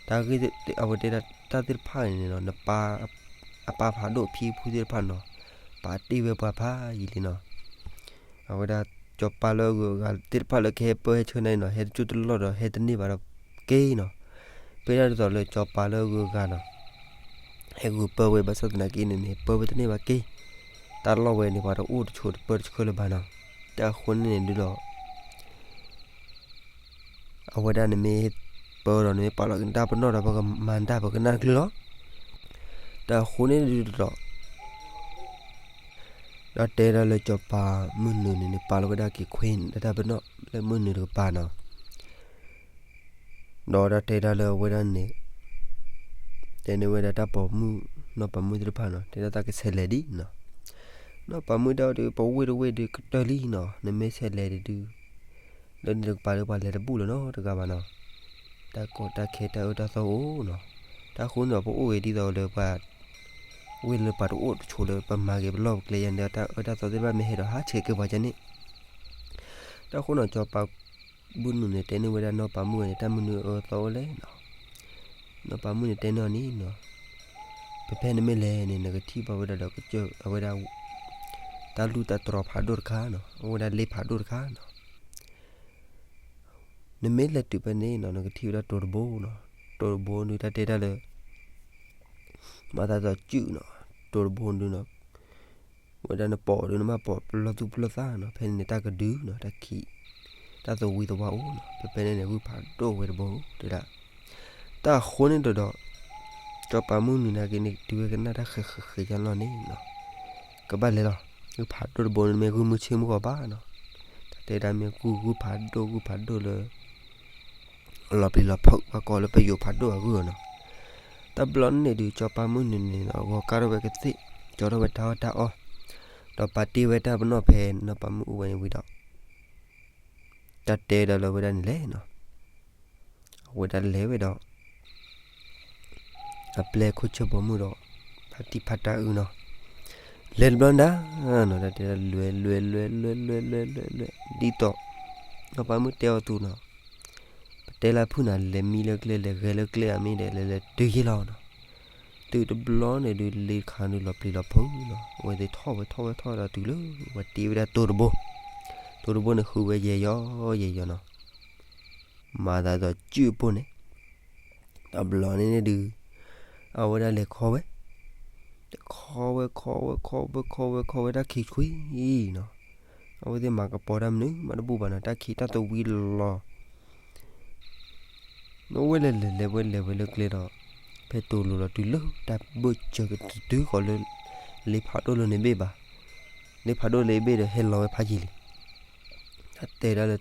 တၢ်ဂ့ၢ်အဝဲတဲဒၣ်တၢ်သ့ၣ်တဖၣ်န့ၣ်နီၤ နပၢ် အပၢ်ဖးဒိၣ်အဖံအဖုသ့ၣ်တဖၣ်နီၤ ပာ်တ့ၢ်ဝဲပှၤဖးယံာ်လံနီၤ. အဝဲဒၣ်စီၤပၤလၢအဂုၤအဂၤသ့ၣ်တဖၣ်လၢကဟဲပၢဟဲဆှၢန့ၣ်နီၤ ဟဲတကၠိၢ်တလီၢ်ဒီးဟဲတန့ၢ်ဘၣ်ဒီးက့ၤနီၤ. ပၢဒၣ်ဒ်သိးလၢစီၤပၤလၢအဂုၤအဂၤနီၤ ဟဲဂုၤပၢဝဲဘၣ်ဆၣ်သနာ်က့န့ၣ်န့ၣ် ပၢဝဲတန့ၢ်ဘၣ်က့ၤ. တၢ်လီၢ်ဝဲန့ၣ် ပှၤတအိၣ်တဆိးတပၢတဆှၢလၢၤဘၣ်နီၤ. တၢ်အဃိန့ၣ်န့ၣ်ဒုးဒီး အဝဲဒၣ်နမ့ၢ်ပၢဒီးနမ့ၢ်ပာ်လီၤက့ၤနတၢ်ပနီၣ်ဒီး ပကမၤနတၢ်ပကနၣ်တချုးလီၤ. တၢ်အဃိန့ၣ်ဒုးဒီး ဒီးတဲဒၣ်လၢစီၤပၤမုၢ်နုာ်န့ၣ်န့ၣ် ပာ်လီၤဝဲဒၣ်က့ၤခွ့တၢ်ပနီၣ်လၢမုၢ်နုာ်တကပၤနီၤ. ဒီးတၢ်တဲဒၣ်လၢအဝဲဒၣ်န့ၣ် တဲန့ၢ်ဝဲဒၣ်တၢ်ပိာ်မုၣ် နီၢ်ပၤမုၣ်သ့ၣ်တဖၣ်နီၤ တဲဒၣ်သးကဆဲးလဲၤဒံးနီၤ. နီၢ်ပၤမုၣ်တဲအီၤဒုး ပဝ့ၢ်တဝ့ၢ်ဒုးကတၢၢ်လံနီၤ နမ့ၢ်ဆဲးလဲၤဒုး လၢန့ၣ်တကပၤလၢပှၤလဲၤတဘူၣ်လၢၤနီတဂၤဘၣ်နီၤ. တၢ်ကီတၢ်ခဲတၢ်အၢတၢ်သီအိၣ်နီၤ. တၢ်ဃိန့ၣ်ဒီးပအိၣ်ဂ့ၤဒ်သိးလၢပှၤ ဝ့ၢ်လၢပှၤတအိၣ်တဆိးလၢပမၤက့ၤပလီၢ်ပကျဲယါန့ၣ် တၢ်အၢတၢ်သီသ့ၣ်တဖၣ်မ့ၢ်ဟဲဒီးဟးဆှဲးက့ၤပှၤကန့ၣ် တၢ်ဃိနီၤ စီၤပၤမုၢ်နုာ်န့ၣ် တဲန့ၢ်ဝဲဒၣ်နီၢ်ပၤမုၣ်န့ၣ် တၢ်မနုၤအၢသီအိၣ်လဲၣ်နီၤ. နီၢ်ပၤမုၣ်န့ၣ်တဲန့ၢ်အီၤန့ၣ်နီၤ ဖဲဖဲနမ့ၢ်လဲၤန့ၣ် နကထံၣ်ဘၣ်ဝဲဒၣ်ဒီး ကစၢၢ်အဝဲဒၣ် တၢ်လူၢ်တၢ်တြီၤဖးဒိၣ်တခါနီၤ အိၣ်ဝဲဒၣ်လ့ဖးဒိၣ်တခါနီၤ. နမ့ၢ်လဲၤတုၤဖဲန့ၣ်နီၤ နကထံၣ်ဝဲဒၣ်တိၤတဘိနီၤ. တိၤတဘိဒုးတၢ်တဲတၢ်လၢ မၤသးဒ်သိးစုၣ်နီၤ တိၤတဘိဒုးနီၤ ဝဲဒၣ်နပိာ်ဒုး နဘၣ်ပိာ်ပလီၢ်သူၣ်ပလီၢ်သးနီၤ ဖဲန့ၣ်န့ၣ် တၢ်ကဒုနီၤ တၢ်ခံး တၢ်သဝံသဝါအိၣ်နီၤ ဖဲဖဲန့ၣ်န့ၣ် ဂုၢ်ဖးဒိၣ်ဝဲတဘိတဲဒၣ်. တၢ်အဃိန့ၣ်ဒီး စီၤပၤမုၢ်နုာ်နာ်က့န့ၣ် တုၤဝဲကနၣ်တၢ်ဃဲးဃဲးဃဲးယါလီၤန့ၣ်နီၤ ကဘၣ်လဲၤလီၤ ဂုၢ်ဖးဒိၣ်တဘိန့ၣ် မ့ၢ်ဂုၢ်မုၢ်ဆ့ၣ်မုၢ်ဂီၤဘၣ်နီၤ. တၢ်တဲဒၣ်မ့ၢ်ဂုၢ် ဂုၢ်ဖးဒိၣ် ဂုၢ်ဖးဒိၣ်လၢ လီၤပျံၤလီၤဖုး ပှၤကိးလၢပယိၤဖးဒိၣ်အဂုၢ်နီၤ. တဘျီန့ၣ်ဒုး စီၤပၤမုၢ်နုာ်န့ၣ်နီၤ ဂီၤကၢ်ထီၣ်ဝဲကသ့ၣ် ကၠီထီၣ်ဝဲတၢ်အီၣ်တၢ်အီ ဒီးပာ်တ့ၢ်ဝဲတၢ်ပနီၣ်ဖဲနီၢ်ပၤမုၣ်အိၣ်ဝဲန့ၣ်ဝံၤဒီး တၢ်တဲဒီးလၢဝဲဒၣ်န့ၣ်လဲၣ်နီၤ, အဝဲဒၣ်လဲၤဝဲဒီး အပျဲၢ်ခိၣ်ဆၢပိာ်မုၣ်ဒီး ဖါတံၢ်ဖါတၢ်အုနီၤ, လဲၤတဘျီဒၣ်နီၤ တၢ်တဲဒၣ်လဲၤလဲၤလဲၤလဲၤလဲၤလဲၤလဲၤ ဒ်သိး နီၢ်ပၤမုၣ်တဲအီၤသုနီၤ, ပတဲလၢဖုၣ်နၤ လဲၤမံလၢကျဲ လဲၤဂဲၤလၢကျဲအမ့ၢ်ဒီး လဲၤလဲၤတုၤယ့ၢ်လီၤနီၤ, တုၤတဘျီန့ၣ်ဒုး လ့ခါဒုးလီၤပျံၤလီၤဖုးနီၤ, အဝဲသ့ၣ်ထီၣ်ဝဲထီၣ်ဝဲထီၣ်ဒီးတုၤလၢ ဝဲတ့ဝဲဒၣ်တိၤတဘိ, တိၤတဘိန့ၣ်ဃုဝဲယဲၢ်ယီၤယဲၢ်ယီၤနီၤ, မၤသးဒ်သိးစုၣ်အပိၢ်န့ၣ် တဘျီန့ၣ်န့ၣ်ဒုး အဝဲဒၣ်လဲၤခီဝဲ, ခီဝဲခီဝဲခီဝဲခီဝဲခီဝဲတၢ်ခံးဆှံနီၤ, အဝဲသ့ၣ်မၤကပီၤတၢ်မနုၤမးတဘူၣ်ဘၣ်နီၤ, တၢ်ခံးတၢ်သဝံလီၤ နဝဲလဲၤလဲၤလဲၤဝဲလဲၤဝဲလၢကျဲဒီး ဖဲတိၤလိၤလီၤတုၤလၢတၢ်ဘၢၣ်စၢၤကတုၤဃီၤလၢ လ့ဖးဒိၣ်လၢန့ၣ်ဘ့ၣ်ဘၣ်, လ့ဖးဒိၣ်လၢအဘ့ၣ်ဒီးဟဲလီၤဝဲဖးယံာ်လံ, တၢ်တဲဒၣ်လၢ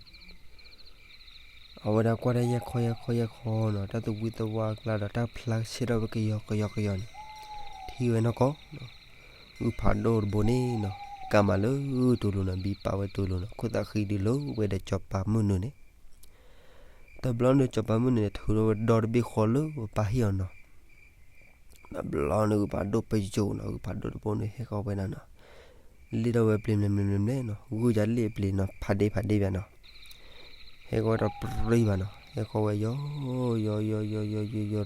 အဝဲဒၣ်ကွၢ်တၢ်ယဲၢ်ခီယဲၢ်ခီယဲၢ်ခီနီၤ, တၢ်သဝံသဝါအကျါဒီး တၢ်ဖျါဆဲးထီၣ်ဝဲကယီကယီကယီကယီန့ၣ် ထံၣ်ဝဲနီၢ်ကီၢ် ဂုၢ်ဖးဒိၣ်တဘိန့ၣ်နီၤ ကးမးလၢတိၤလိၤနီၤ, ဘံပာ်ဝဲတိၤလိၤနီၤ, ခိၣ်သၣ်ဃံဒုးလိၤဝဲဒီး စီၤပၤမုၢ်နုာ်န့ၣ်, တဘျီန့ၣ် စီၤပၤမုၢ်နုာ်န့ၣ် ထုးထီၣ်ဝဲဒီတဘ့ၣ်ဃီလၢပၢ်ဟံၣ်အီၤနီၤ, တဘျီန့ၣ် ဂုၢ်ဖးဒိၣ်ပယိာ်နီၤ, ဂုၢ်ဖးဒိၣ်တဘိန့ၣ် ဟဲဃီၤဝဲဒၣ်နီၤ, လ့ၣ်ထီၣ်ဝဲပျ့ၤမလဲၤမလဲၤမလဲၤမလဲၤနီၤ, ဂုၢ်ယၤလ့ၣ်အပျ့ၤနီၤ ဖးဒ့ဖးဒ့ဘၣ်နီၤ, ဟဲဃီၤဝဲဒီးပြံဘၣ်နီၤ, ဟဲဃီၤဝဲယီၤ ယီၤယီၤယီၤယီၤယီၤယီၤ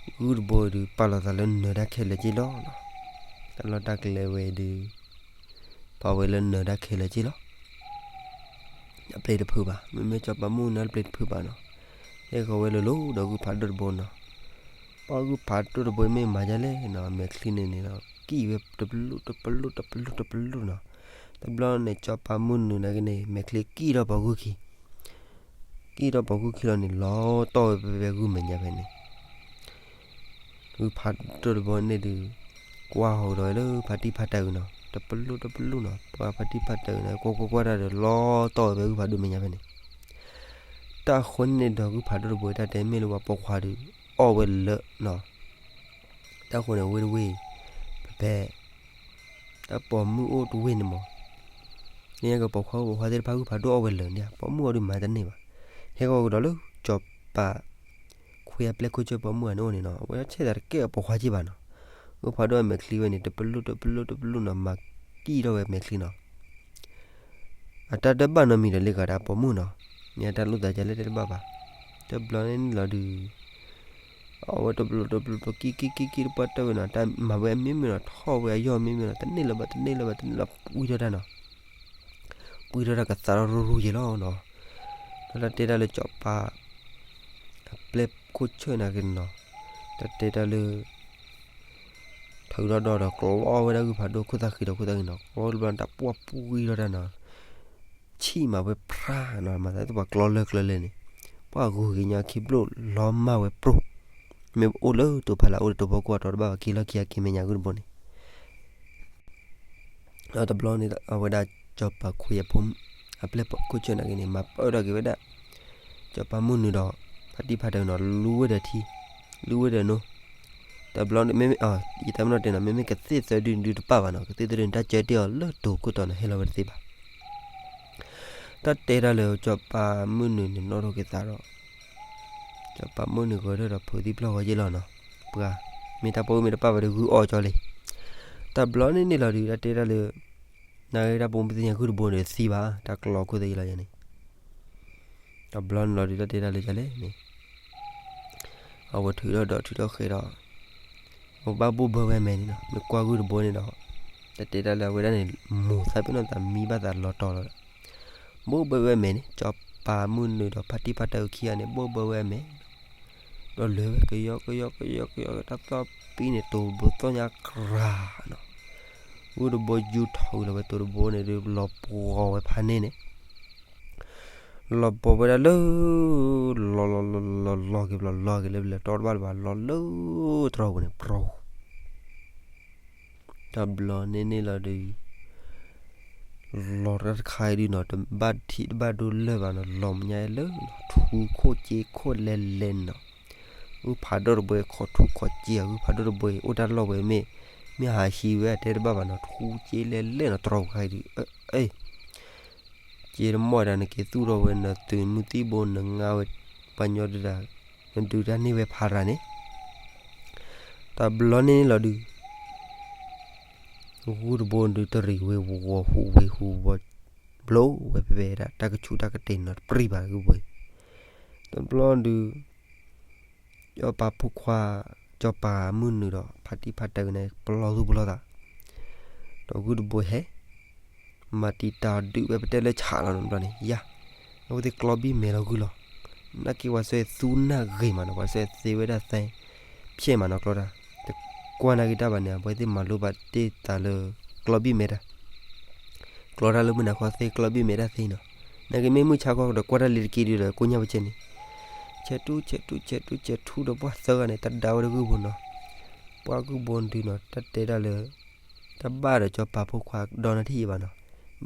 ဒီး ဂုၢ်တဘိဒုး ပာ်လီၤသးလၢနၢၤတၢ်ခဲလၢာ်က့လီၤနီၤ, တၢ်လီၢ်တၢ်ကျဲဝဲဒုး ပာ်ဝဲလၢနၢၤတၢ်ခဲလၢာ်က့လီၤ, အပျ့ၤတဖုးဘၣ်, မ့မ့ၢ်စီၤပၤမုၢ်နုာ်အပျ့ၤတဖုးဘၣ်နီၤ, ဟဲဃီၤဝဲလိၤလိၤဒီးဂုၢ်ဖးဒိၣ်တဘိနီၤ, ပှၤဂုၢ်ဖးဒိၣ်တဘိမ့ၢ်မၤဒ်လဲၣ်နီၤ, မဲာ်ချံန့ၣ်န့ၣ်ဒီး ကံၣ်ဝဲတပလူာ်တပလူာ်တပလူာ်တပလူာ်နီၤ, တဘျီန့ၣ် စီၤပၤမုၢ်နုာ်နာ်က့န့ၣ် မဲာ်ချံကံၣ်ထီၣ်ပိာ်ဂုၢ်ခံ ကံၣ်ထီၣ်ပိာ်ဂုၢ်ခံလီၤန့ၣ် လီၤတီၢ်ဝဲဖဲဂုၢ်မဲာ်ညါဖဲန့ၣ်, ဂုၢ်ဖးဒိၣ်တဘိန့ၣ်ဒုး ကွၢ်ဟီၣ်ကဒီးဝဲလၢဖါတံၢ်ဖါတၢ်အုနီၤ, တပလူာ်တပလူာ်နီၤ, ပှၤဖါတံၢ်ဖါတၢ်အုန့ၣ် ကွၢ်ကွၢ်ကွၢ်တၢ်ဒီး လီၤတီၢ်ဝဲဖဲဂုၢ်ဖးဒိၣ်မဲာ်ညါဖဲန့ၣ်, တၢ်ဃိန့ၣ်ဒီး ဂုၢ်ဖးဒိၣ်တဘိတၢ်တဲမ့ၢ်လၢပှၤပိာ်ခွါဒုး အီၣ်ဝဲလၢာ်နီၤ, တၢ်ဃိန့ၣ် ဝ့ၢ်တဝ့ၢ် ပဖဲ တၢ်ပိာ်မုၣ်အိၣ်တဝ့ၢ်န့ၣ်မး, န့ၣ်ကပိာ်ခွါ ပိာ်ခွါသ့ၣ်တဖၣ်ဂုၢ်ဖးဒိၣ်အီၣ်ဝဲလၢာ်န့ၣ် ပိာ်မုၣ်အီၤဒုးမၤတန့ၢ်ဘၣ်, ဟဲဃီၤကဒီးလၢ စီၤပၤ ခွံအပျဲၢ်ခိၣ်ဆၢပိာ်မုၣ်အန့ၣ်အိၣ်န့ၣ်နီၤ, အဝဲဆဲးသးတကဲအပိာ်ခွါက့ဘၣ်နီၤ, ဂုၢ်ဖးဒိၣ်အမဲာ်ချံဝဲန့ၣ် တပလူာ်တပလူာ်တပလူာ်နီၤ မၤကံၣ်ထီၣ်ဝဲမဲာ်ချံနီၤ အတၢ်တဘၣ်နီတမံၤဒီးလ့ၣ်ဂၤဒၣ်ပိာ်မုၣ်နီၤ, မ့ၢ်အတၢ်လိၣ်သးဒ်လဲၣ်တဘၣ်ဘၣ်, တဘျီန့ၣ်န့ၣ်လီၤဒုး အဝဲတဘျီတဘျီ ပကံၣ်ကံၣ်ကံၣ်ကံၣ်တပှၢ်တၢၢ်ဝဲနီၤ, တၢ်မၤဝဲအမ့ၢ်မ့ၢ်နီၤ, ထီၣ်ဝဲအယီၢ်မ့ၢ်မ့ၢ်နီၤ, တန့ၢ်လၢၤဘၣ် တန့ၢ်လၢၤဘၣ် တန့ၢ်လၢၤ ပှံထီၣ်တၢ်နီၤ, ပှံထီၣ်တၢ်ကသးထီၣ်ရူၤရူၤယဲၢ်လီၤနီၤ, ဒီးတၢ်တဲတၢ်လၢစီၤပၤ အပျဲၢ်ခိၣ်ဆၢၣ်နာ်က့နီၤ, တၢ်တဲတၢ်လၢ ထုးထီၣ်ဒီး ဒီးကျီဝဲဒၣ်ဂုၢ်ဖးဒိၣ်ခိၣ်သၣ်ဃံဒီးခိၣ်သၣ်ဃံနီၤ, ကျီတဘျီန့ၣ် တၢ်ပှၢ်ပှံထီၣ်တၢ်နီၤ, ဆံၣ်မးဝဲဖြါနီၤ, မၤသးဒ်သိးပှၤကျီလၢကျၢလၢန့ၣ်, ပှၤဂုၤက့ၤညါခံဘျိၣ်လီၤမၢ်ဝဲပြိၢ်, မ့ၢ်အိၣ်လၢတိၤဖးလၢ်အိၣ်ဒီးတိၤဖီခိၣ်အတီၤတဘၣ်ဘၣ် က့ၤလီၢ်ခံအက့ၤမဲာ်ညါဂုၢ်တဘိန့ၣ် ဒီးတဘျီန့ၣ် အဝဲဒၣ်စီၤပၤခွံအဖိ အပျဲၢ်ခိၣ်ဆၢၣ်နာ်က့န့ၣ် မၤပၢၢ်ထီၣ်က့ၤဝဲဒၣ် စီၤပၤမုၢ်နုာ်ဒီး ဖါတံၢ်ဖါတၢ်နီၤ လူဝဲဒီးထံ လူဝဲဒီးနိ, တဘျီန့ၣ် မ့မ့ၢ် ယတၢ်ပနီၣ်တဲနီၤ မ့မ့ၢ်ကသ့ၣ်သၢဒုန့ၣ်ဒုးတပၣ်ဘၣ်နီၤ, ကသ့ၣ်သၢဒုန့ၣ် တၢ်ကၢတ့ၢ်အီၤလၢတိၤခိၣ်တီနီၤ ဟဲလီၤဝဲတသ့ဘၣ်. တၢ်တဲတၢ်လၢစီၤပၤမုၢ်နုာ်န့ၣ် နီၣ်ထီၣ်က့ၤသးဒီး စီၤပၤမုၢ်နုာ်ဂဲၤထီၣ်ဒီးဖုးသံပျီၢ်ဂီၤယ့ၢ်လီၤနီၤ, ပှၤ မ့ၢ်တၢ်ပိာ်မုၣ်မ့ၢ်တပၣ်ဝဲဒီးဂုၢ်အီၣ်ကၠီလံ. တဘျီန့ၣ်န့ၣ်လီၤဒုး တၢ်တဲတၢ်လၢ နၢ်ဂ့ၢ်တၢ်ပိာ်မုၣ်သ့ၣ်ညါဂုၢ်တဘိန့ၣ်သံဘၣ် တၢ်ကျီခိၣ်သ့ၣ်ယ့ၢ်လီၤယဲၢ်န့ၣ် တဘျီန့ၣ်လီၤဒုး တၢ်တဲတၢ်လၢယလဲၣ်န့ၣ် အဝဲထုးထီၣ်ဒီးထုးထီၣ်ဃဲၤဒီး အဝဲဘၣ်ဘိၣ်ဘၢဝဲအမဲာ်န့ၣ်နီၤ, မ့ၢ်ကွၢ်ဂုၢ်တဘိန့ၣ်ဒီး တၢ်တဲတၢ်လၢအဝဲဒၣ်န့ၣ် မိၢ်သးပ့ၤနီၣ်သးမံဘၣ်သးလီၤတီၤလီၤဒီး ဘိၣ်ဘၢဝဲအမဲာ်န့ၣ် စီၤပၤမုၢ်နုာ်ဒီးဖါတံၢ်ဖါတၢ်အုၣ်ခံဂၤန့ၣ် ဘိၣ်ဘၢဝဲအမဲာ် ဒီးလဲၤဝဲကယီကယီကယီကယီ တၢ်သီၣ်ပံန့ၣ် တိၤဘိသီၣ်ညါကြၤနီၤ, ဂုၢ်တဘိယူၢ်ထီၣ်လီၤဝဲတိၤတဘိန့ၣ်ဒီး လီၤပှီၤဝဲဖးန့ၣ်န့ၣ် လီၤပှီၤဝဲဒၣ်လၢ လီၤလီၤလီၤလီၤလီၤက့ၤဘျီ လီၤက့ၤလၢပလဲၤတီတဘၣ်လၢၤဘၣ် လီၤလၢတြီၤပူၤန့ၣ် ပြီ တဘျီန့ၣ်န့ၣ်လီၤဒီး လီၤတၢ်တခါအံၤဒုးနီၤ တဘၣ်ထံးတဘၣ်ဒိလၢၢ်ဘၣ်နီၤ လီၤမညါလၢ ထူခိၣ်စ့ခိၣ်လဲၤလဲၤနီၤ, ဂုၢ်ဖးဒိၣ်တဘိ ခိးထူခိးစ့ ဂုၢ်ဖးဒိၣ်တဘိ အိၣ်တၢ်လီၢ်ဝဲမ့ၢ် မ့ၢ်ဟးဟံးဝဲအတဲတဘၣ်ဘၣ်နီၤ, ထူက့လဲၤလဲၣ်နီၤ တြီၤခါအံၤဒုး, အ့ က့တမီၢ်ဒၣ် နက့ၤသူၣ်ထီၣ်ဝဲ နသုးမုၢ်သံၣ်ဘိ နငါဝဲ ပှၤညီဒုးဒၣ်, နဒုးတၢ်န့ၢ်ဝဲဖးရၤန့ၣ်, တဘျီန့ၣ်လီၤဒုး ဂုၢ်တဘိဒုးတရံးဝ့ၤဝီၤ ဟူးဝ့ၤဟူးဝီၤ ဘျိဝဲဖဲဖဲဒၣ် တၢ်ကဆူးတၢ်ကတ့ၢ်နီၤ တပြံၢ်ဘၣ်ဂုၢ်ဘိအံၤ, တဘျီဒုး စီၤပၤဖိခွါ, စီၤပၤမုၢ်နုာ်ဒီး ဖါတံၢ်ဖါတၢ်ကန့ၣ် ပလီၢ်သူၣ်ပလီၢ်သး, ဒီးဂုၢ်တဘိဟဲ မၤတံာ်တာ်ဒုးဝဲပတဲလၢဆးလီၤနီတဘျီန့ၣ် ယၤ, အဝဲသ့ၣ်ကျီဘံၣ်မဲာ်လီၤဂုၢ်လီၤ, နာ်က့ပှၤစၢၤသူနၢ်ဂ့ၤမးနီၤ, ပှၤစၢၤသ့ဝဲဒၣ်သဲ ဖျဲၣ်မးနီၤကျီတၢ်, တကွၢ်နာ်က့တၢ်ဘၣ်န့ၣ် အဝဲသ့ၣ်မၤလိဘၣ်တ့ၢ်သးလၢ ကျီဘံၣ်မဲာ်တၢ် ကျီတၢ်လၢမုၢ်နၤခီသ့ကျီဘံၣ်မဲာ်တၢ်သ့နီၤ, နာ်က့မ့ၢ်မုၢ်ဆါခီဒီးကွၢ်တၢ်လံၤတက့ၢ်ဒုးဒီးကိၣ်ညါပကဲန့ၣ်, ဆဲးထူဆဲးထူဆဲးထူဆဲးထူဒီးပှၢ်သၢဂၤန့ၣ် တဒါဝဲဒၣ်ဂုၢ်ဘိနီၤ, ပှၢ်ဂုၢ်ဘိဒုးနီၤ တၢ်တဲဒၣ်လၢ တဘၣ်ဒီးစီၤပၤဖိခွါဒီနထံၣ်အံၤဘၣ်နီၤ,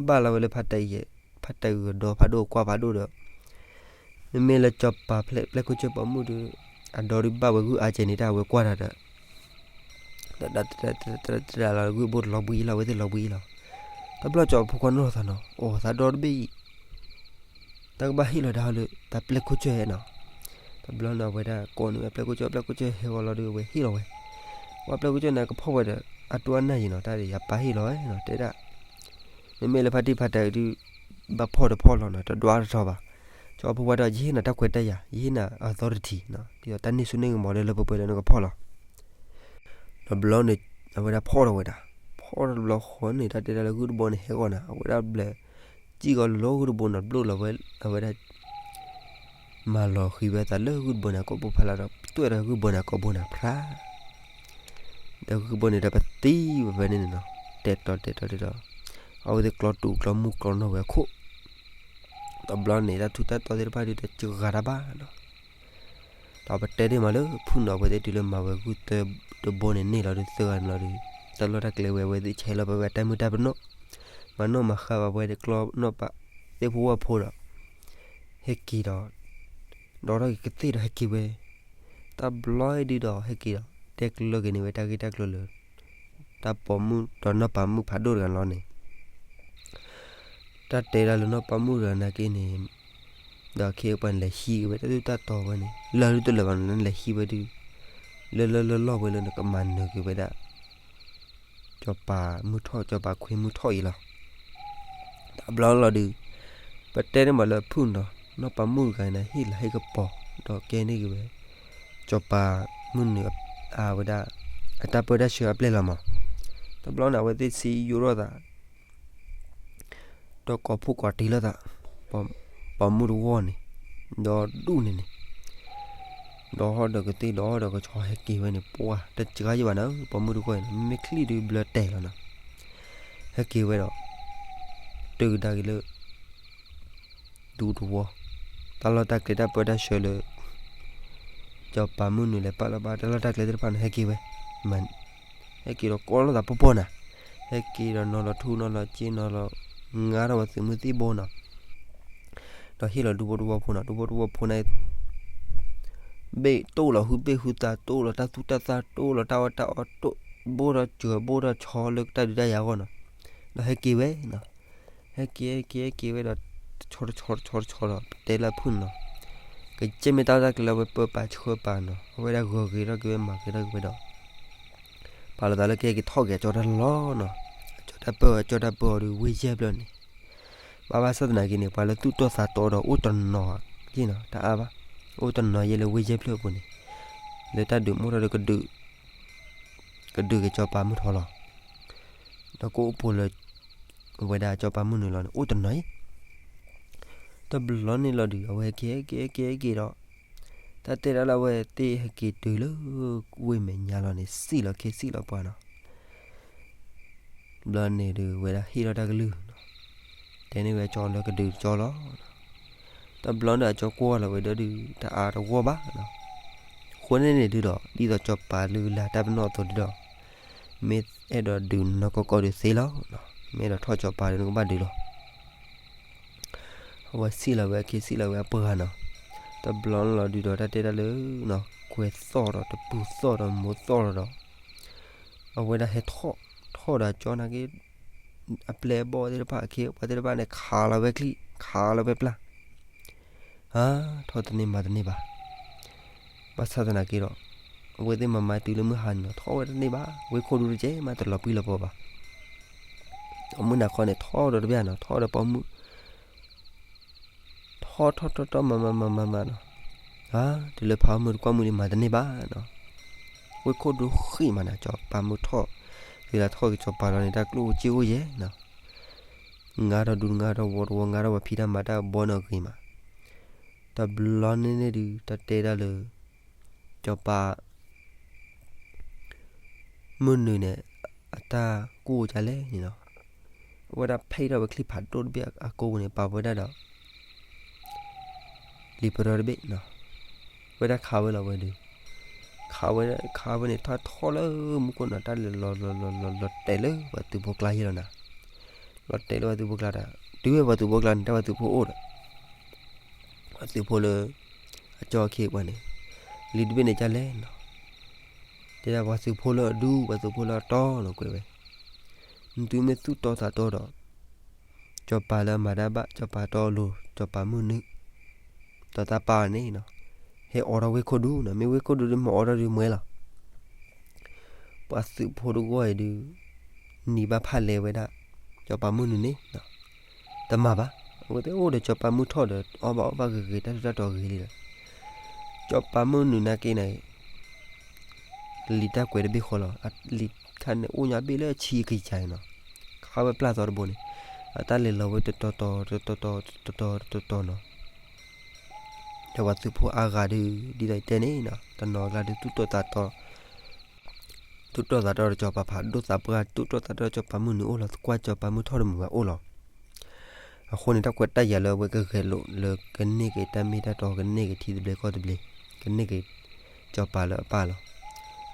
ဘၣ်လီၤဝဲလၢဖါတံၢ်, ဖါတံၢ်ကဒီဖးဒိၣ်ကွၢ်ဖးဒိၣ်ဒီး မ့မ့ၢ်လၢစီၤပၤပျဲၢ်ခိၣ်ဆၢပၤမုၣ်ဒီး အဒီဒုးဘၣ်ဝဲဂုၢ်အါကဲန့ၣ် တၢ်အဝဲကွၢ်တၢ်ဒီး တဒါတဒါလီၤဂုၢ်ဘိတလီၤဘှံးလီၤ အဝဲသ့ၣ်လီၤဘှံးလီၤ, တဘျီစီၤပၤဖိခွါနီၢ်သးနီၤ အိၣ်သးဒီတဘ့ၣ်အံၤ တၢ်ကဘၣ်ဟ့ၣ်လီၤဒၣ်လၢ တၢ်ပျဲၢ်ခိၣ်ဆၢနီၤ, တဘျီန့ၣ် အဝဲဒၣ်ကိးန့ၢ်ဝဲပျဲၢ်ခိၣ်ဆၢ ပျဲၢ်ခိၣ်ဆၢဟဲဂီၤလီၤဒီးအဝဲဟ့ၣ်လီၤဝဲ, ပှၤပျဲၢ်ခိၣ်ဆၢန့ၣ်ကဖီၣ်ဝဲဒီး အတိၢ်အနၢ်ယံၤနီၤ တၢ်ဒီးယပၢ်ဟ့ၣ်လီၤဝဲနီၤ တဲဒၣ် မ့မ့ၢ်လၢဖါတံၢ်ဖါတံၢ်ဒုး ဘၣ်ဖီၣ်တဖီၣ်လီၤနီၤ တဒွးတထီဘၣ်, စီၤပၤဖိခွါဒီး ယဟ့ၣ်နၤတၢ်ခွဲးတၢ်ယာ် ယဟ့ၣ်နၤ authority နီၤ ဒ်သိးတၢ်န့ၢ်ဆူၣ်န့ၢ်ကမီၤလၢလၢပှဲၤပှဲၤလၢနကဖီၣ်လီၤ တဘျီန့ၣ် အဝဲဒၣ်ဖီၣ်ထီၣ်ဝဲဒၣ်, ဖီၣ်ထီၣ်တဘျီဃီန့ၣ် တၢ်တဲဒၣ်လၢဂုၢ်တဘိန့ၣ်ဟဲဂီၤနၤ အဝဲဒၣ်ဘျဲး စံၣ်ဂီၤလၢဂုၢ်တဘိနီၤ ဘျိၣ်လီၤဝဲ အဝဲဒၣ် မၤလီၤဃံၤဝဲသးလၢဂုၢ်တဘိန့ၣ် ကိာ်ဘိဖးလၢဒီး ပသွဲၣ်ဒီးဂုၢ်ဘိန့ၣ် ကိာ်ဘိန့ၣ်ဖျါ ဒီးဂုၢ်ဘိန့ၣ်ဒီးပသံဝဲဖဲန့ၣ်န့ၣ်နီၤ တဲာ်တီၤတဲာ်တီၤတဲာ်တီၤ, အဝဲသ့ၣ်ကျီတူာ်ကျီမုၢ်ကျီနီၢ်ဝဲအခိၣ်, တဘျီန့ၣ် တၢ်ထူးတၢ်တီၤသ့ၣ်တဖၣ်ဒုးတစှၤတၢ်ဘၣ်နီၤ ဒီးပတဲဒ်မးလၢဖုၣ်နီၤ အဝဲသ့ၣ်တုၤလၢမၤဝဲဂုၢ်သၢတဘိန့ၣ်န့ၢ်လီၤဒုး သၢဂၤန့ၣ်လီၤဒုး တၢ်လီၢ်တၢ်ကျဲဝဲ အဝဲသ့ၣ်ဆဲးလီၤပဝဲတၢ်မုၢ်တၢ်ပနီၣ်, မၤနီၣ်မၤဃါဘၣ်ပဝဲတကျီနီၣ်ပာ်သ့ၣ်ဖိဝၣ်ဖိဒီး ဟဲက့ၤဒီး ဒီးထီၣ်က့ၤကသ့ၣ်ဒီးဟဲက့ၤဝဲ, တၢ်ဘျီဒုးဒီးဟဲက့ၤဒီး တဲကျၢၤက့ၤန့ၢ်ဝဲတၢ်ဂ့ၢ်တၢ်ကျိၤလၢ တၢ်ပိာ်မုၣ်ဒီးနီၢ်ပၤမုၣ်ဖးဒိၣ်တဂၤလီၤန့ၣ် တၢ်တဲဒၣ်လၢနီၢ်ပၤမုၣ်တဂၤနာ်က့န့ၣ် ဒီးအခ့အပှၤန့ၣ် လဲၤဟံးက့ၤဝဲတၢ်သူၣ်တၢ်တီၤဝဲန့ၣ် လၢာ်ဒုးတလၢာ်ဘၣ်န့ၣ် လဲၤဟံးဝဲဒုး လၢလၢလၢလီၢ်ဝဲလၢနကမၤနၢၤက့ၤဝဲဒၣ် စီၤပၤမုၢ်ထီၣ် စီၤပၤခွ့မုၢ်ထီၣ်အံၤလီၤ. တဘျီလီၤဒုး ပတဲန့ၢ်မးလၢဖုၣ်နီၤ နီၢ်ပၤမုၣ်တဂၤန့ၣ် ဟ့ၣ်လၤဟ့ၣ်ကပီၤ ဒီးကဲန့ၢ်က့ၤဝဲ စီၤပၤမုၢ်နုာ်အဝဲဒၣ် အတၢ်ပၢတၢ်ဆှၢအပျဲၢ်လီၤမး. တဘျီန့ၣ် အဝဲသ့ၣ်ဆံးယိထီၣ်သး ဒီးကိးဖှိၣ်ကိးတံၢ်လိာ်သး ပိာ်မုၣ်တဝီၢ်န့ၣ် ဒီးဒူၣ်န့ၣ်န့ၣ် ဒီးဟီၣ်ဒီးကသ့ၣ် ဒီးဟီၣ်ဒီးကဆီဟဲက့ၤဝဲန့ၣ် ပှၢ်တစှၤယံၤဘၣ်နၤ ပိာ်မုၣ်တဝီၢ်န့ၣ် မ့မ့ၢ်ချံၣ်ဒုးဘျၢတဲာ်လီၤနီၤ. ဟဲက့ၤဝဲဒီး တုၤကဒါက့ၤလၢ ဒူတဝီၢ် တၢ်လီၢ်တၢ်ကျဲတၢ်ပၢတၢ်ဆှၢလၢ စီၤပၤမုၢ်နုာ်လဲၤပာ်လီၤဘၣ် တၢ်လီၢ်တၢ်ကျဲသ့ၣ်တဖၣ်န့ၣ် ဟဲက့ၤဝဲ ဟဲက့ၤဒီးကိးလိာ်သးပှီၢ်ပှီၢ်နၤ, ဟဲက့ၤဒီးနီၤလီၤထူနီၤလီၤစ့နီၤလီၤ ငါထီၣ်ဝဲသုးမုၢ်သံၣ်ဘိနီၤ, ဒီးဟ့ၣ်လီၤဒူဖိတဝီၢ်ဖိနီၤ, ဒူဖိတဝီၢ်ဖိန့ၣ် ဘ့ၣ်တိၢ်လီၤဟုဘ့ၣ်ဟုသး တိၢ်လီၤတၢ်သူတၢ်သၣ် တိၢ်လီၤတၢ်အီၣ်တၢ်အီ တိၢ်ဘိၣ်ထီၣ်စၢၤဘိၣ်ထီၣ်ဆီလၢတၢ်ဒုးတၢ်ယၤအဂီၢ်နီၤ, ဒီးဟဲက့ၤဝဲနီၤ, ဟဲက့ၤ ဟဲက့ၤ ဟဲက့ၤဝဲဒီး တဆီတဆီတဆီတဆီဒီး ပတဲလၢဖုၣ်နီၤ, ကကဲမ့ၢ်တၢ်လီၢ်တၢ်ကျဲလၢအဝဲပၢပာ်ဆှၢပာ်နီၤ, အဝဲဒၣ်ဂၢၤက့ၤထီၣ်က့ၤဝဲမၤက့ၤထီၣ်က့ၤဝဲဒီး ပာ်လီၤသးလၢကဟဲက့ၤထီၣ်က့ၤအကၠီတၢ်လီၤနီၤ, အကၠီတၢ်ပၢအီၤ အကၠီတၢ်ပၢအီၤဒီးဝ့ၢ်ယဲၢ်ဖျၢၣ်န့ၣ်, ဘၣ်ဘၣ်ဆၣ်သနာ်က့န့ၣ် ပှၤလၢသူၣ်တီသးတီဒီးအိၣ်တနီၤက့နီၤ တအါဘၣ်, အိၣ်တနီၤယဲလၢဝ့ၢ်ယဲၢ်ဖျၢၣ်အပူၤန့ၣ်, လၢတၢ်ဒုးမိၢ်ထီၣ်ဒီးကဒုး ကဒုးက့ၤစီၤပၤမုၢ်ထီၣ်လီၤ, ဒီးကအိၣ်ပိာ်လၢ အဝဲဒၣ်စီၤပၤမုၢ်နုာ်လီၤန့ၣ် အိၣ်တနီၤအံၤ တဘျီန့ၣ်လီၤဒုး အဝဲဟဲက့ၤ ဟဲက့ၤ ဟဲက့ၤ ဟဲက့ၤဒီး တၢ်တဲဒၣ်လၢအဝဲသ့ၣ်ဟဲက့ၤတုၤလၢ ဝ့ၢ်မဲာ်ညါလီၤန့ၣ် စံၣ်လီၤခ့စံၣ်လီၤပှၤနီၤ, ဘျီန့ၣ်ဒုး ဝဲဒၣ်ဟ့ၣ်ထီၣ်တၢ်ကလုၢ်နီၤ, တဲန့ၢ်ဝဲကၠီလၢကဒုးကၠီလီၤ, တဘျီန့ၣ်အကၠီကွၢ်လီၤဝဲဒီးဒုး တအါတဂီၢ်ဘၣ်နီၤ, အဃိန့ၣ်န့ၣ်ဒုးဒီး ဒ်သိးစီၤပၤလုၢ်လၢ်တၢ်ပနီၣ်အသိးဒုးဒီး မ့ၢ်အဲၣ်ဒိးဒုးနီၢ်ကီၢ်ကီၢ်ဒုးသ့လီၤ, မ့ၢ်အဲၣ်ဒိးထီၣ်စီၤပၤဒုးနကဘၣ်ဒုးလီၤ အဝဲစံၣ်လီၤဝဲအခ့စံၣ်လီၤဝဲအပှၤနီၤ, တဘျီလီၤဒုးဒီးတၢ်တဲတၢ်လၢ ကွဲသီၣ်ဒီးတပူၤသီၣ်ဒီးမိၢ်သီၣ်လီၤဒီး အဝဲဒၣ်ဟဲထီၣ်, ထီၣ်ဒီးကၠီနာ်က့ အပျဲၢ်အဘီၣ်သ့ၣ်တဖၣ်အခ့အပှၤသ့ၣ်တဖၣ်န့ၣ် ခးလီၤဝဲချံ, ခးလီၤဝဲပျၢ်, အါ, ထီၣ်တန့ၢ်မၤတန့ၢ်ဘၣ်. ဘၣ်ဆၣ်သနာ်က့ဒီး အဝဲသ့ၣ်မၤမၤတုၤလၢမုၢ်ဟါန့ၣ်နီၤ ထီၣ်ဝဲတန့ၢ်ဘၣ်, ဝ့ၢ်ခိၣ်ဒူတကဲမးတလီၤပံၤလီၤပီၤဘၣ်. အမုၢ်နၤခီန့ၣ် ထီၣ်ဒီးတဘၣ်နီၤ ထီၣ်ဒီးပိာ်မုၣ် ထီၣ်ထီၣ်ထီၣ်ထီၣ်မၤမၤမၤမၤမၤနီၤ, အါ, တုၤလၢဖးမုၢ်တကွၢ်မုၢ်ဒံးမၤတန့ၢ်ဘၣ်နီၤ. ဝ့ၢ်ခိၣ်ဒူဃံးမးနီၤ စီၤပၤမုၢ်ထီၣ်, ဂ့ၤလၢထီၣ်က့ၤစီၤပၤလီၤန့ၣ် တၢ်ကျိၣ်အိၣ်စ့အိၣ်ယဲၢ်နီၤ, ငါထီၣ်ဒူတငါထီၣ်ဝီတဝီ ငါထီၣ်ပှၤဖံးတၢ်မၤတၢ်ဘီနီၣ်ဂ့ၤမး, တဘျီန့ၣ်န့ၣ်ဒုး တၢ်တဲဒၣ်လၢ စီၤပၤ မုၢ်နုာ်န့ၣ် အတၢ်ကူၣ်ကလဲၣ်န့ၣ်လီၤ. အဝဲဒၣ်ဖဲထီၣ်ဝဲချံဖးဒိၣ်တဘ့ၣ်အကိပူၤန့ၣ် ပာ်ဝဲဒၣ်ဒီး လံာ်ပရၢတဘ့ၣ်နီၤ, ဝဲဒၣ်ခးဝဲလီၤဝဲဒုး, ခးဝဲ, ခးဝဲန့ၣ် ထီၣ်ထီၣ်လၢမူခိၣ်နီၤ တၢ်လဲၤလီၤလီၤလီၤလီၤလီၤတဲာ်လၢပှၤသုးဖိကျါယဲၢ်လီၤနီၤ, လီၤတဲာ်လၢပှၤသုးဖိကျါဒီး တုၤဝဲပှၤသုးဖိကျါန့ၣ် တၢ်ပှၤသုးဖိအိၣ်ဒီး ပှၤသုးဖိလၢ အကၠီအခ့အပှၤန့ၣ် လံာ်တဘ့ၣ်န့ၣ်ကလဲၣ်နီၤ, တဲဒၣ်ပှၤသုးဖိလၢအဒူ ပှၤသုးဖိလၢအတီလီၤကွဲးဝဲ, နသုမ့ၢ်သူၣ်တီသးတီဒီး စီၤပၤလၢအမၤတၢ်ဘၣ် စီၤပၤတီအလိၤ စီၤပၤမုၢ်နုာ် ဒီးတၢ်ပာ်အီၤန့ၣ်နီၤ, ဟဲအိးထီၣ်ဝ့ၢ်ခိၣ်ဒူနီၤ, မ့ၢ်ဝ့ၢ်ခိၣ်ဒူဒုးမ့ၢ်အိးထီၣ်ဒုးမွဲလီၤ. ပှၤသုးဖိတဂီၢ်အံၤဒုး နံၤဘၣ်ဖၣ်လဲဝဲဒၣ် စီၤပၤမုၢ်နုာ်န့ၣ် တမၤဘၣ်. အဝဲသ့ၣ်အိၣ်ဒီးစီၤပၤမုၢ်ထီၣ်ဒီး အီၣ်ဘၣ်အီၣ်ဘၣ်ဂ့ၤဂ့ၤ တၢ်ထူးတၢ်တီၤဂ့ၤလံဒီး စီၤပၤမုၢ်နုာ်နာ်က့န့ၣ် လံာ်တၢ်ကွဲးတဘ့ၣ်ဃီလီၤ. လံာ်ခါန့ၣ် အိၣ်ညါဘ့ၣ်လၢအဆံအကယၤနီၤ, ခးဝဲပျၢ်သီတဘိန့ၣ် အတၢ်လဲၤလီၤဝဲတတီၤတီၤ တတီၤတီၤ တတီၤတီၤတတီၤနီၤ. ဒီးပှၤသုးဖိအါဂၤဒုး ဒ်သိးတဲန့ၣ်နီၤ တနီၤအကျါဒုး သူၣ်တီသးတီ သူၣ်တီသးတီဒီးစီၤပၤဖးဒိၣ်သးပှၢ် သူၣ်တီသးတီဒီးစီၤပၤမုၢ်နုာ်အိၣ်လီၤ သကွၢ်စီၤပၤမုၢ်ထီၣ်တမုာ်ဘၣ်အိၣ်လီၤ. အဃိန့ၣ် တၢ်ကွဲးတၢ်ယာ်လၢအဝဲကဂဲၤလိာ်လၢကန့ၢ်က့ၤတၢ်မ့ၢ်တၢ်တီ ကန့ၢ်က့ၤထံသဘျ့ကီၢ်သဘျ့ ကန့ၢ်က့ၤစီၤပၤလၢအပၢ်လီၤ.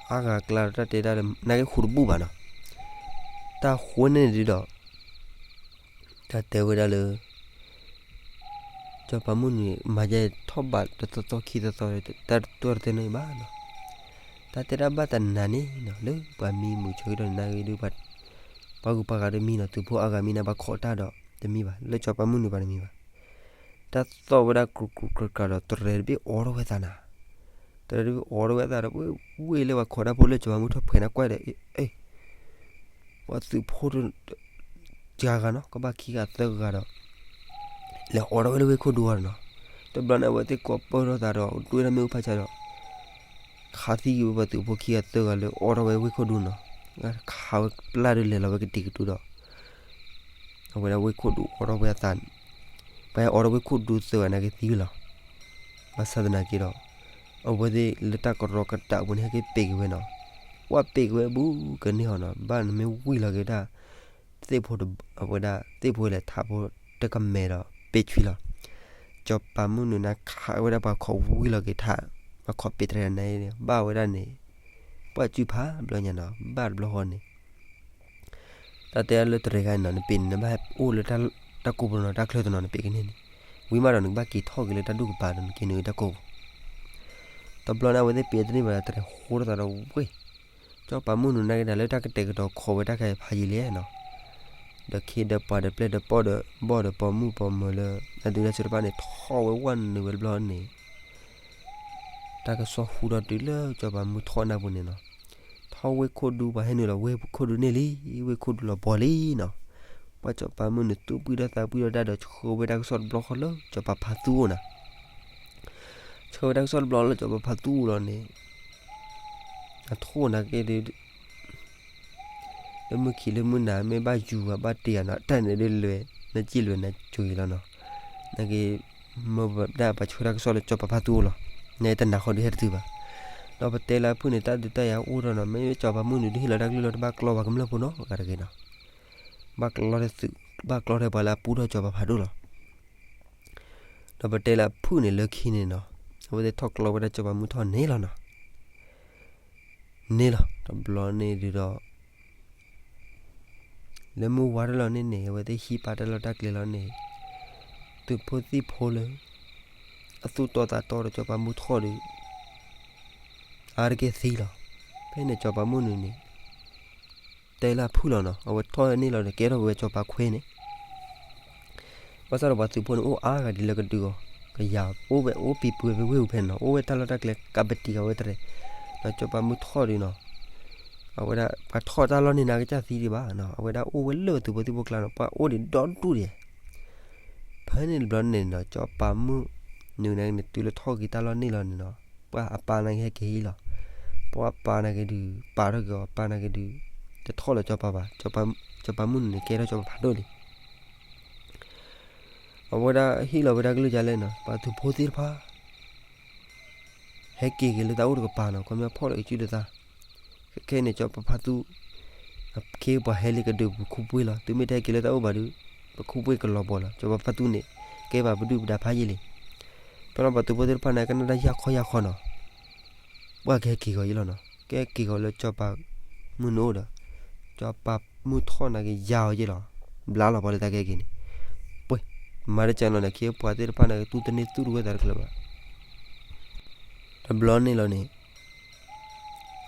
အါဂၤအကျါဒီးတၢ်တဲဒၣ်လၢ နာ်က့ဃိာ်တဘူၣ်ဘၣ်နီၤ. တၢ်ဃိန့ၣ်ဒုးဒီး တၢ်တဲဝဲဒၣ်လၢ စီၤပၤမုၢ်နုာ်မၤယဲထီၣ်ဘးတသီသီခံသီသီ တၢ်တတီတတဲန့ၣ်ဘၣ်နီၤ. တၢ်တဲဒၣ်ဘၣ်တနၤန့ၣ်နီၤ လၢပှၤမံမုာ်ဆၢကတီၢ်န့ၣ် နာ်က့ဒုး ပှၤဂုၤပှၤဂၤတမံနီၤ သုးဖိအါဂၤမံန့ၣ် ပှၤခိးတၢ်ဒီးတမံဘၣ် လၢစီၤပၤမုၢ်နုာ်ပှၤတမံဘၣ်. တၢ်သီၣ်ဝဲဒၣ်ကြူးကြူးကြူးကြူးဒီး တရဲတဘ့ၣ်အိးထီၣ်ဝဲသးနၤ, တရဲတဘ့ၣ်အိးထီၣ်ဝဲသးဒီး ဝ့ၢ်လၢပှၤခိးတၢ်ဖိလၢစီၤပၤမုၢ်ထီၣ်ဖှဲးနၤကွၢ်ဒီး အ့ ပှၤသုးဖိ တဂၤဂၤနီၤ ကဘၣ်ခံဂၤသၢဂၤဒီး လဲၤအိးထီၣ်ဝဲလၢဝ့ၢ်ခိၣ်ဒူအီၤနီၤ. တဘျီန့ၣ် အဝဲသ့ၣ်ကိးပၢၢ်ထီၣ်သးဒီး ဒွဲၣ်ထီၣ်မ့ၣ်အူဖးဆါဒီး ခးသံကွံာ်ဝဲပှၤသုးဖိခံဂၤသၢဂၤလၢအိးထီၣ်ဝဲဝ့ၢ်ခိၣ်ဒူနီၤ. ခးဝဲပျၢ်ဒုးလဲၤလီၤဝဲကတံာ်ကတူာ်ဒီး အဝဲဒၣ်ဝ့ၢ်ခိၣ်ဒူအိးထီၣ်ဝဲအသးန့ၣ် ပှၤဟဲအိးထီၣ်ဝ့ၢ်ခိၣ်ဒူသၢဂၤနာ်က့သံဝဲလီၤ. ဘၣ်ဆၣ်သနာ်က့ဒီး အဝဲသ့ၣ်လၢတၢ်ကရီကတၢၢ်အပူၤန့ၣ် ဟဲက့ၤပ့းက့ၤဝဲနီၤ. ပှၤပ့းက့ၤဝဲဘူးကန့ၢ်အီၤနီၤ. ဘၣ်နမ့ၢ်ဝံၤလီၤက့ၤတၢ် သ့ၣ်ဖိ အဝဲဒၣ်သ့ၣ်ဖိလဲၤထးဖိတကမဲာ်ဒီး ပ့းဆွံလီၤ. စီၤပၤမုၢ်နုာ်နၤခးဝဲဒၣ်ပှၤခိးဝံၤလီၤက့ၤထး ပှၤခိးပ့းတြဲၤနၤအံၤန့ၣ် ဘၣ်ဝဲဒၣ်န့ၣ် ပှၤစုဖးဘျီညါနီၤ ဘၣ်တဘျီဃီန့ၣ် တၢ်တဲလၢတရံးခါန့ၣ်နီၤ နပ့းန့ၣ် နဘၣ်ဟဲအိၣ်လၢတၢ်ကိၢ်ပူၤနီၤ တၢ်ချၢတနီၤနပ့းကန့ၢ်န့ၣ် ဝံၤမးဒီးနကဘၣ်က့ၤထီၣ်က့ၤလၢတၢ်ဒူၣ်ကပၤဒီးနက့ၤနုာ်တၢ်ကိၢ်ပူၤ တဘျီန့ၣ် အဝဲသ့ၣ်ပ့းတန့ၢ်ဘၣ်ဒီး တရံးဃိထီၣ်သးဒီးဝ့ၢ် စီၤပၤမုၢ်နုာ်နာ်က့ဒၣ်လၢတၢ်ကတဲာ်ကတီၤခိးဝဲတၢ်ခါအံၤဖးယံာ်လံနီၤ ဒီးခ့ဒီးပှၤဒီးပျဲၢ်ဒီးပိာ်ဒီးဘီၣ်ဒီးပိာ်မုၣ်ပိာ်မၢၤလၢ အဒုးတၢ်ဆၢတဖၣ်န့ၣ် ထီၣ်ဝဲဝဲနုာ်ဝဲတဘျီန့ၣ် တၢ်ကစီၣ်ဟူထီၣ်တုၤလၢစီၤပၤမုၢ်ထီၣ်နၢ်ပူၤန့ၣ်နီၤ ထီၣ်ဝ့ၢ်ခိၣ်ဒူပှၤဟဲနုာ်လီၤဝ့ၢ်ခိၣ်ဒူန့ၣ်လံ ဝ့ၢ်ခိၣ်ဒူလီၤဘီလံနီၤ ပှၤစီၤပၤမုၢ်နုာ်သူၣ်ပှံၢ်ထီၣ်သးပှံၢ်ထီၣ်ဒၣ်ဒီးဆှၢဝဲတၢ်ကစီၣ်တဘျီဃီလၢစီၤပၤဖါသူအအိၣ်နီၤ ဆှၢဝဲတၢ်ကစီၣ်တဘျီလၢစီၤပၤဖါသူအအိၣ်လီၤန့ၣ် အထိၣ်နာ်က့ဒုး လၢမုၢ်ခံးလၢမုၢ်နၤမ့ၢ်ဘၣ်ယူၤဂၤဘၣ်တ့ၢ်ဂၤနီၤ တၢ်န့ၣ်ဒုးလွဲၤ နစံၣ်လွဲၤနကၠိၤအံၤလီၤနီၤ နာ်က့ မ့ၢ်ဒၣ်ပှၤဆှၢတၢ်ကစီၣ်လၢစီၤပၤဖါသူအအိၣ်လီၤ နာ်က့တနၤဃီဒုးဟဲတတုၤဘၣ် ဒီးပတဲလၢအဖုၣ်န့ၣ် တၢ်ဒုးတၢ်ယၤအိၣ်ထီၣ်နီၤ မ့ၢ်စီၤပၤမုၢ်နုာ်ဒုးဟ့ၣ်လီၤတၢ်ကလုၢ်လီၤ တဘၣ်ကျီပှၤကမျၢၢ်ဖိနီတဂၤတဂ့ၤနီၤ ဘၣ်ကျီထီၣ်သုး ဘၣ်ကျီထီၣ်ပှၤလၢအပူထီၣ်စီၤပၤဖးဒိၣ်လီၤ ဒီးပတဲလၢအဖုၣ်န့ၣ်လၢခံန့ၣ်နီၤ အဝဲသ့ၣ်ထီၣ်ကျီဝဲဒၣ်စီၤပၤမုၢ်ထီၣ်န့ၣ်လီၤနီၤ န့ၣ်လီၤ တဘျီန့ၣ်ဒုးဒီး လၢမုၢ်ဝါထီၣ်လီၤန့ၣ်န့ၣ် အဝဲသ့ၣ်ဟံးပာ်တၢ်လီၢ်တၢ်ကျဲလီၤန့ၣ် သုးဖိသံၣ်ဖိလၢ အသူၣ်တီသးတီဒီးစီၤပၤမုၢ်ထီၣ်ဒီး အါတက့ၢ်သံလီၤ. ဖဲန့ၣ်စီၤပၤမုၢ်နုာ်န့ၣ် တဲလၢအဖုၣ်လီၤနီၤ, အဝဲထီၣ်န့ၣ်လီၤဒီး ကဲထီၣ်ဝဲကၠီၤပၤခွဲန့ၣ် ဘၣ်ဆၣ်ဒီးပှၤသုးဖိန့ၣ် အိၣ်အါဂၤဒ်လၢကဒုးအီၤ, ကယၤအိၣ်ဝဲ အိၣ်ပံၤပှဲၤဖဲဝ့ၢ်ပူၤဖဲန့ၣ်နီၤ, အိၣ်ဝဲတၢ်လီၢ်တၢ်ကျဲကးပတံၤဂၤဝဲတရဲး, ဒီးကၠီၤပၤမုၢ်ထီၣ်ဒုးနီၤ, အဝဲဒၣ်ပှၤထီၣ်တၢ်လီၢ်န့ၢ်နၤကစၢ်သံဒံးဘၣ်နီၤ, အဝဲဒၣ်အိၣ်ဝဲလၢပှၤသုးဖိသံၣ်ဖိကျါနီၤ, ပှၤအိၣ်ဒံးဒီဒူၣ်ဒံး ဖဲန့ၣ်တဘျီန့ၣ်နီၤ, ကၠီၤပၤမုၢ်နုာ်န့ၣ် တုၤလၢထီၣ်က့ၤတၢ်လီၢ်န့ၢ်လီၤန့ၣ်နီၤ, ပှၤအပၢ်နာ်က့ဟဲက့ၤဟံၣ်လီၤ, ပှၤအပၢ်နာ်က့ဒုး ပာ်ထီၣ်က့ၤအီၤ, အပၢ်နာ်က့ဒုး တထီၣ်လၢကၠီၤပၤဘၣ်, ကၠီၤပၤမုၢ်နုာ်န့ၣ် ကဲထီၣ်ကၠီၤပၤဖးဒိၣ်လံ အဝဲဒၣ်ဟ့ၣ်လီၤဝဲဒၣ်ကလုၢ်ကလဲၣ်နီၤ, ပှၤသုးဖိသ့ၣ်တဖၣ် ဟဲက့ၤက့ၤလၢတၢ်အိၣ်တကပၤနီၤ, ခီပညီဖီၣ်လီၤကစုဒသး, ခဲခဲအံၤန့ၣ် ကၠီၤပၤဖါသူ အခ့အပှၤဟဲလံကဒုးပခူပှ့ၢ်လီၤ, တုၤမ့ၢ်တဟဲက့ၤလၢတၢ်အိၣ်ဘၣ်ဒီး ပခူပှ့ၢ်ကလီၤပှီၤလီၤ, ကၠီၤပၤဖါသူန့ၣ် ကဲဘၣ်ပဒုၣ်ပဒါဖးယံာ်လံ, ဖဲလီၤပှၤသုးဖိသ့ၣ်တဖၣ်န့ၣ် ကနၣ်တၢ်ယၢ်ခီယၢ်ခီနီၤ ပှၤကဟဲက့ၤဂီၤယဲလီၤနီၤ, ကဟဲက့ၤဂီၤလၢကၠီၤပၤမုၢ်နုာ်အိၣ်ဒီး ကၠီၤပၤမုၢ်ထီၣ်နာ်က့ယၤအီၤယဲလီၤ, ဘျါလီၤပှၤလၢတၢ်ကဟဲက့ၤန့ၣ်, ပှဲၤ, မၤတကဲနီၤန့ၣ် အခ့အပှၤသ့ၣ်တဖၣ်န့ၣ် ကသူတန့ၢ်သူတဝဲသးတကျၢၤဘၣ်, တဘျီန့ၣ်လီၤန့ၣ်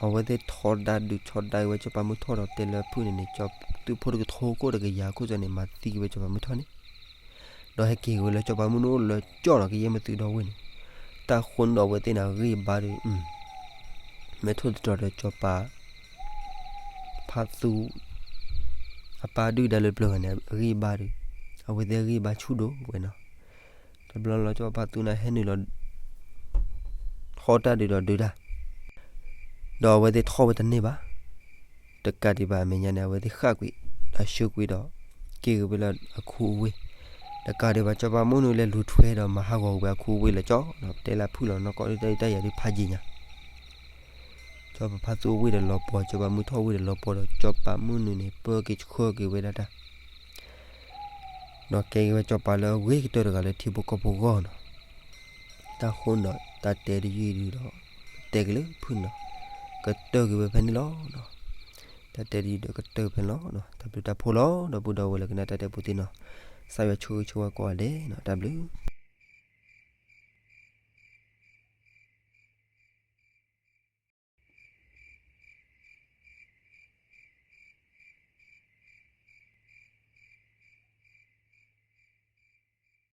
အဝဲသ့ၣ်ထီဒါဒုးထီဒါဝဲကၠီၤပၤမုၢ်ထီၣ်ဒီးတဲလၢအဖုၣ်န့ၣ်န့ၣ် ကၠီၤသုးဖိတကထိခိၣ်တကယၤခိၣ်စ့ၢ်န့ၣ် မၤသံက့ၤဝဲကၠီၤပၤမုၢ်ထီၣ်န့ၣ် ဒီးဟဲက့ၤဝဲလၢကၠီၤပၤမုၢ်နုာ်အိၣ်လၢကၠီၣ်နီၤ ကယဲၢ်မ့ၢ်သုးဒီဝ့ၢ်န့ၣ်, တၢ်ဃိန့ၣ်ဒီးအဝဲသ့ၣ်န့ၣ် အဂံၢ်အဘါဒီး မဲာ်ထိၣ်သတြီၤဒီးကၠီၤပၤ ဖါသူ အပၢ်ဒုၣ်ဒါလၢပျၢၤဂၤန့ၣ် အဂံၢ်အဘါဒီး အဝဲသ့ၣ်အဂံၢ်အဘါဆူၣ်ဒိၣ်ဝဲနီၤ, တဘျီလီၤကၠီၤပၤဖါသူန့ၣ်ဟဲနုာ်လီၤ ထီၣ်တၢ်ဒုးဒီးဒုးတၢ် ဒီးအဝဲသ့ၣ်ထီၣ်ဝဲတန့ၢ်ဘၣ်, တကးဒံးဘၣ်အမဲာ်ညါန့ၣ် အဝဲသ့ၣ်ဃၣ်ကွံာ် ဒီးဆှၢကွံာ်ဒီး က့ၤက့ၤဝဲလၢအခူအဝ့ၢ်, တကးဒံးဘၣ် ကၠီၤပၤမုၢ်နုာ်လဲၤလူၤထွဲဒီးမၤဟးဂီၤဝဲအခူအဝ့ၢ်လၢကၠီၣ်, တဲလၢအဖုၣ်လီၤနီၢ်ကီၢ်တၢ်ဒုးတၢ်ယၤဒုးဖးယံာ်ညါ ကၠီၤပၤဖါသူအဝ့ၢ်ဒီးလီၤပှီၤ ကၠီၤပၤမုၢ်ထီၣ်ဝ့ၢ်ဒီးလီၤပှီၤဒီး ကၠီၤပၤမုၢ်နုာ်န့ၣ် ပၢက့ၤဆှၢက့ၤဝဲဒၣ်တၢ် ဒီးကဲက့ၤဝဲကၠီၤပၤလၢအဂ့ၤကတၢၢ်တဂၤလၢထံဖိကီၢ်ဖိဂီၢ်နီၤ, တၢ်ဃိန့ၣ်ဒီး တၢ်တဲတယုၢ်အံၤဒုးဒီး တဲက့ၤလၢဖုၣ်နီၤ, ကတၢၢ်က့ၤဝဲဖဲန့ၣ်လီၤ. တၢ်တဲတယုၢ်ဒီးကတၢၢ်ဖဲန့ၣ်လီၤ. တၢ်ဘျုးတၢ်ဖှိၣ်လီၤ ဒီပုၢ်ဒီဝဲၢ်လၢကနၣ်တၢ်တဲပူၤသ့ၣ်နီၤ, ကစၢ်ယွၤဆိၣ်ဂ့ၤဆိၣ်ဝါကိးဂၤဒဲးနီၤ, တၢ်ဘျုး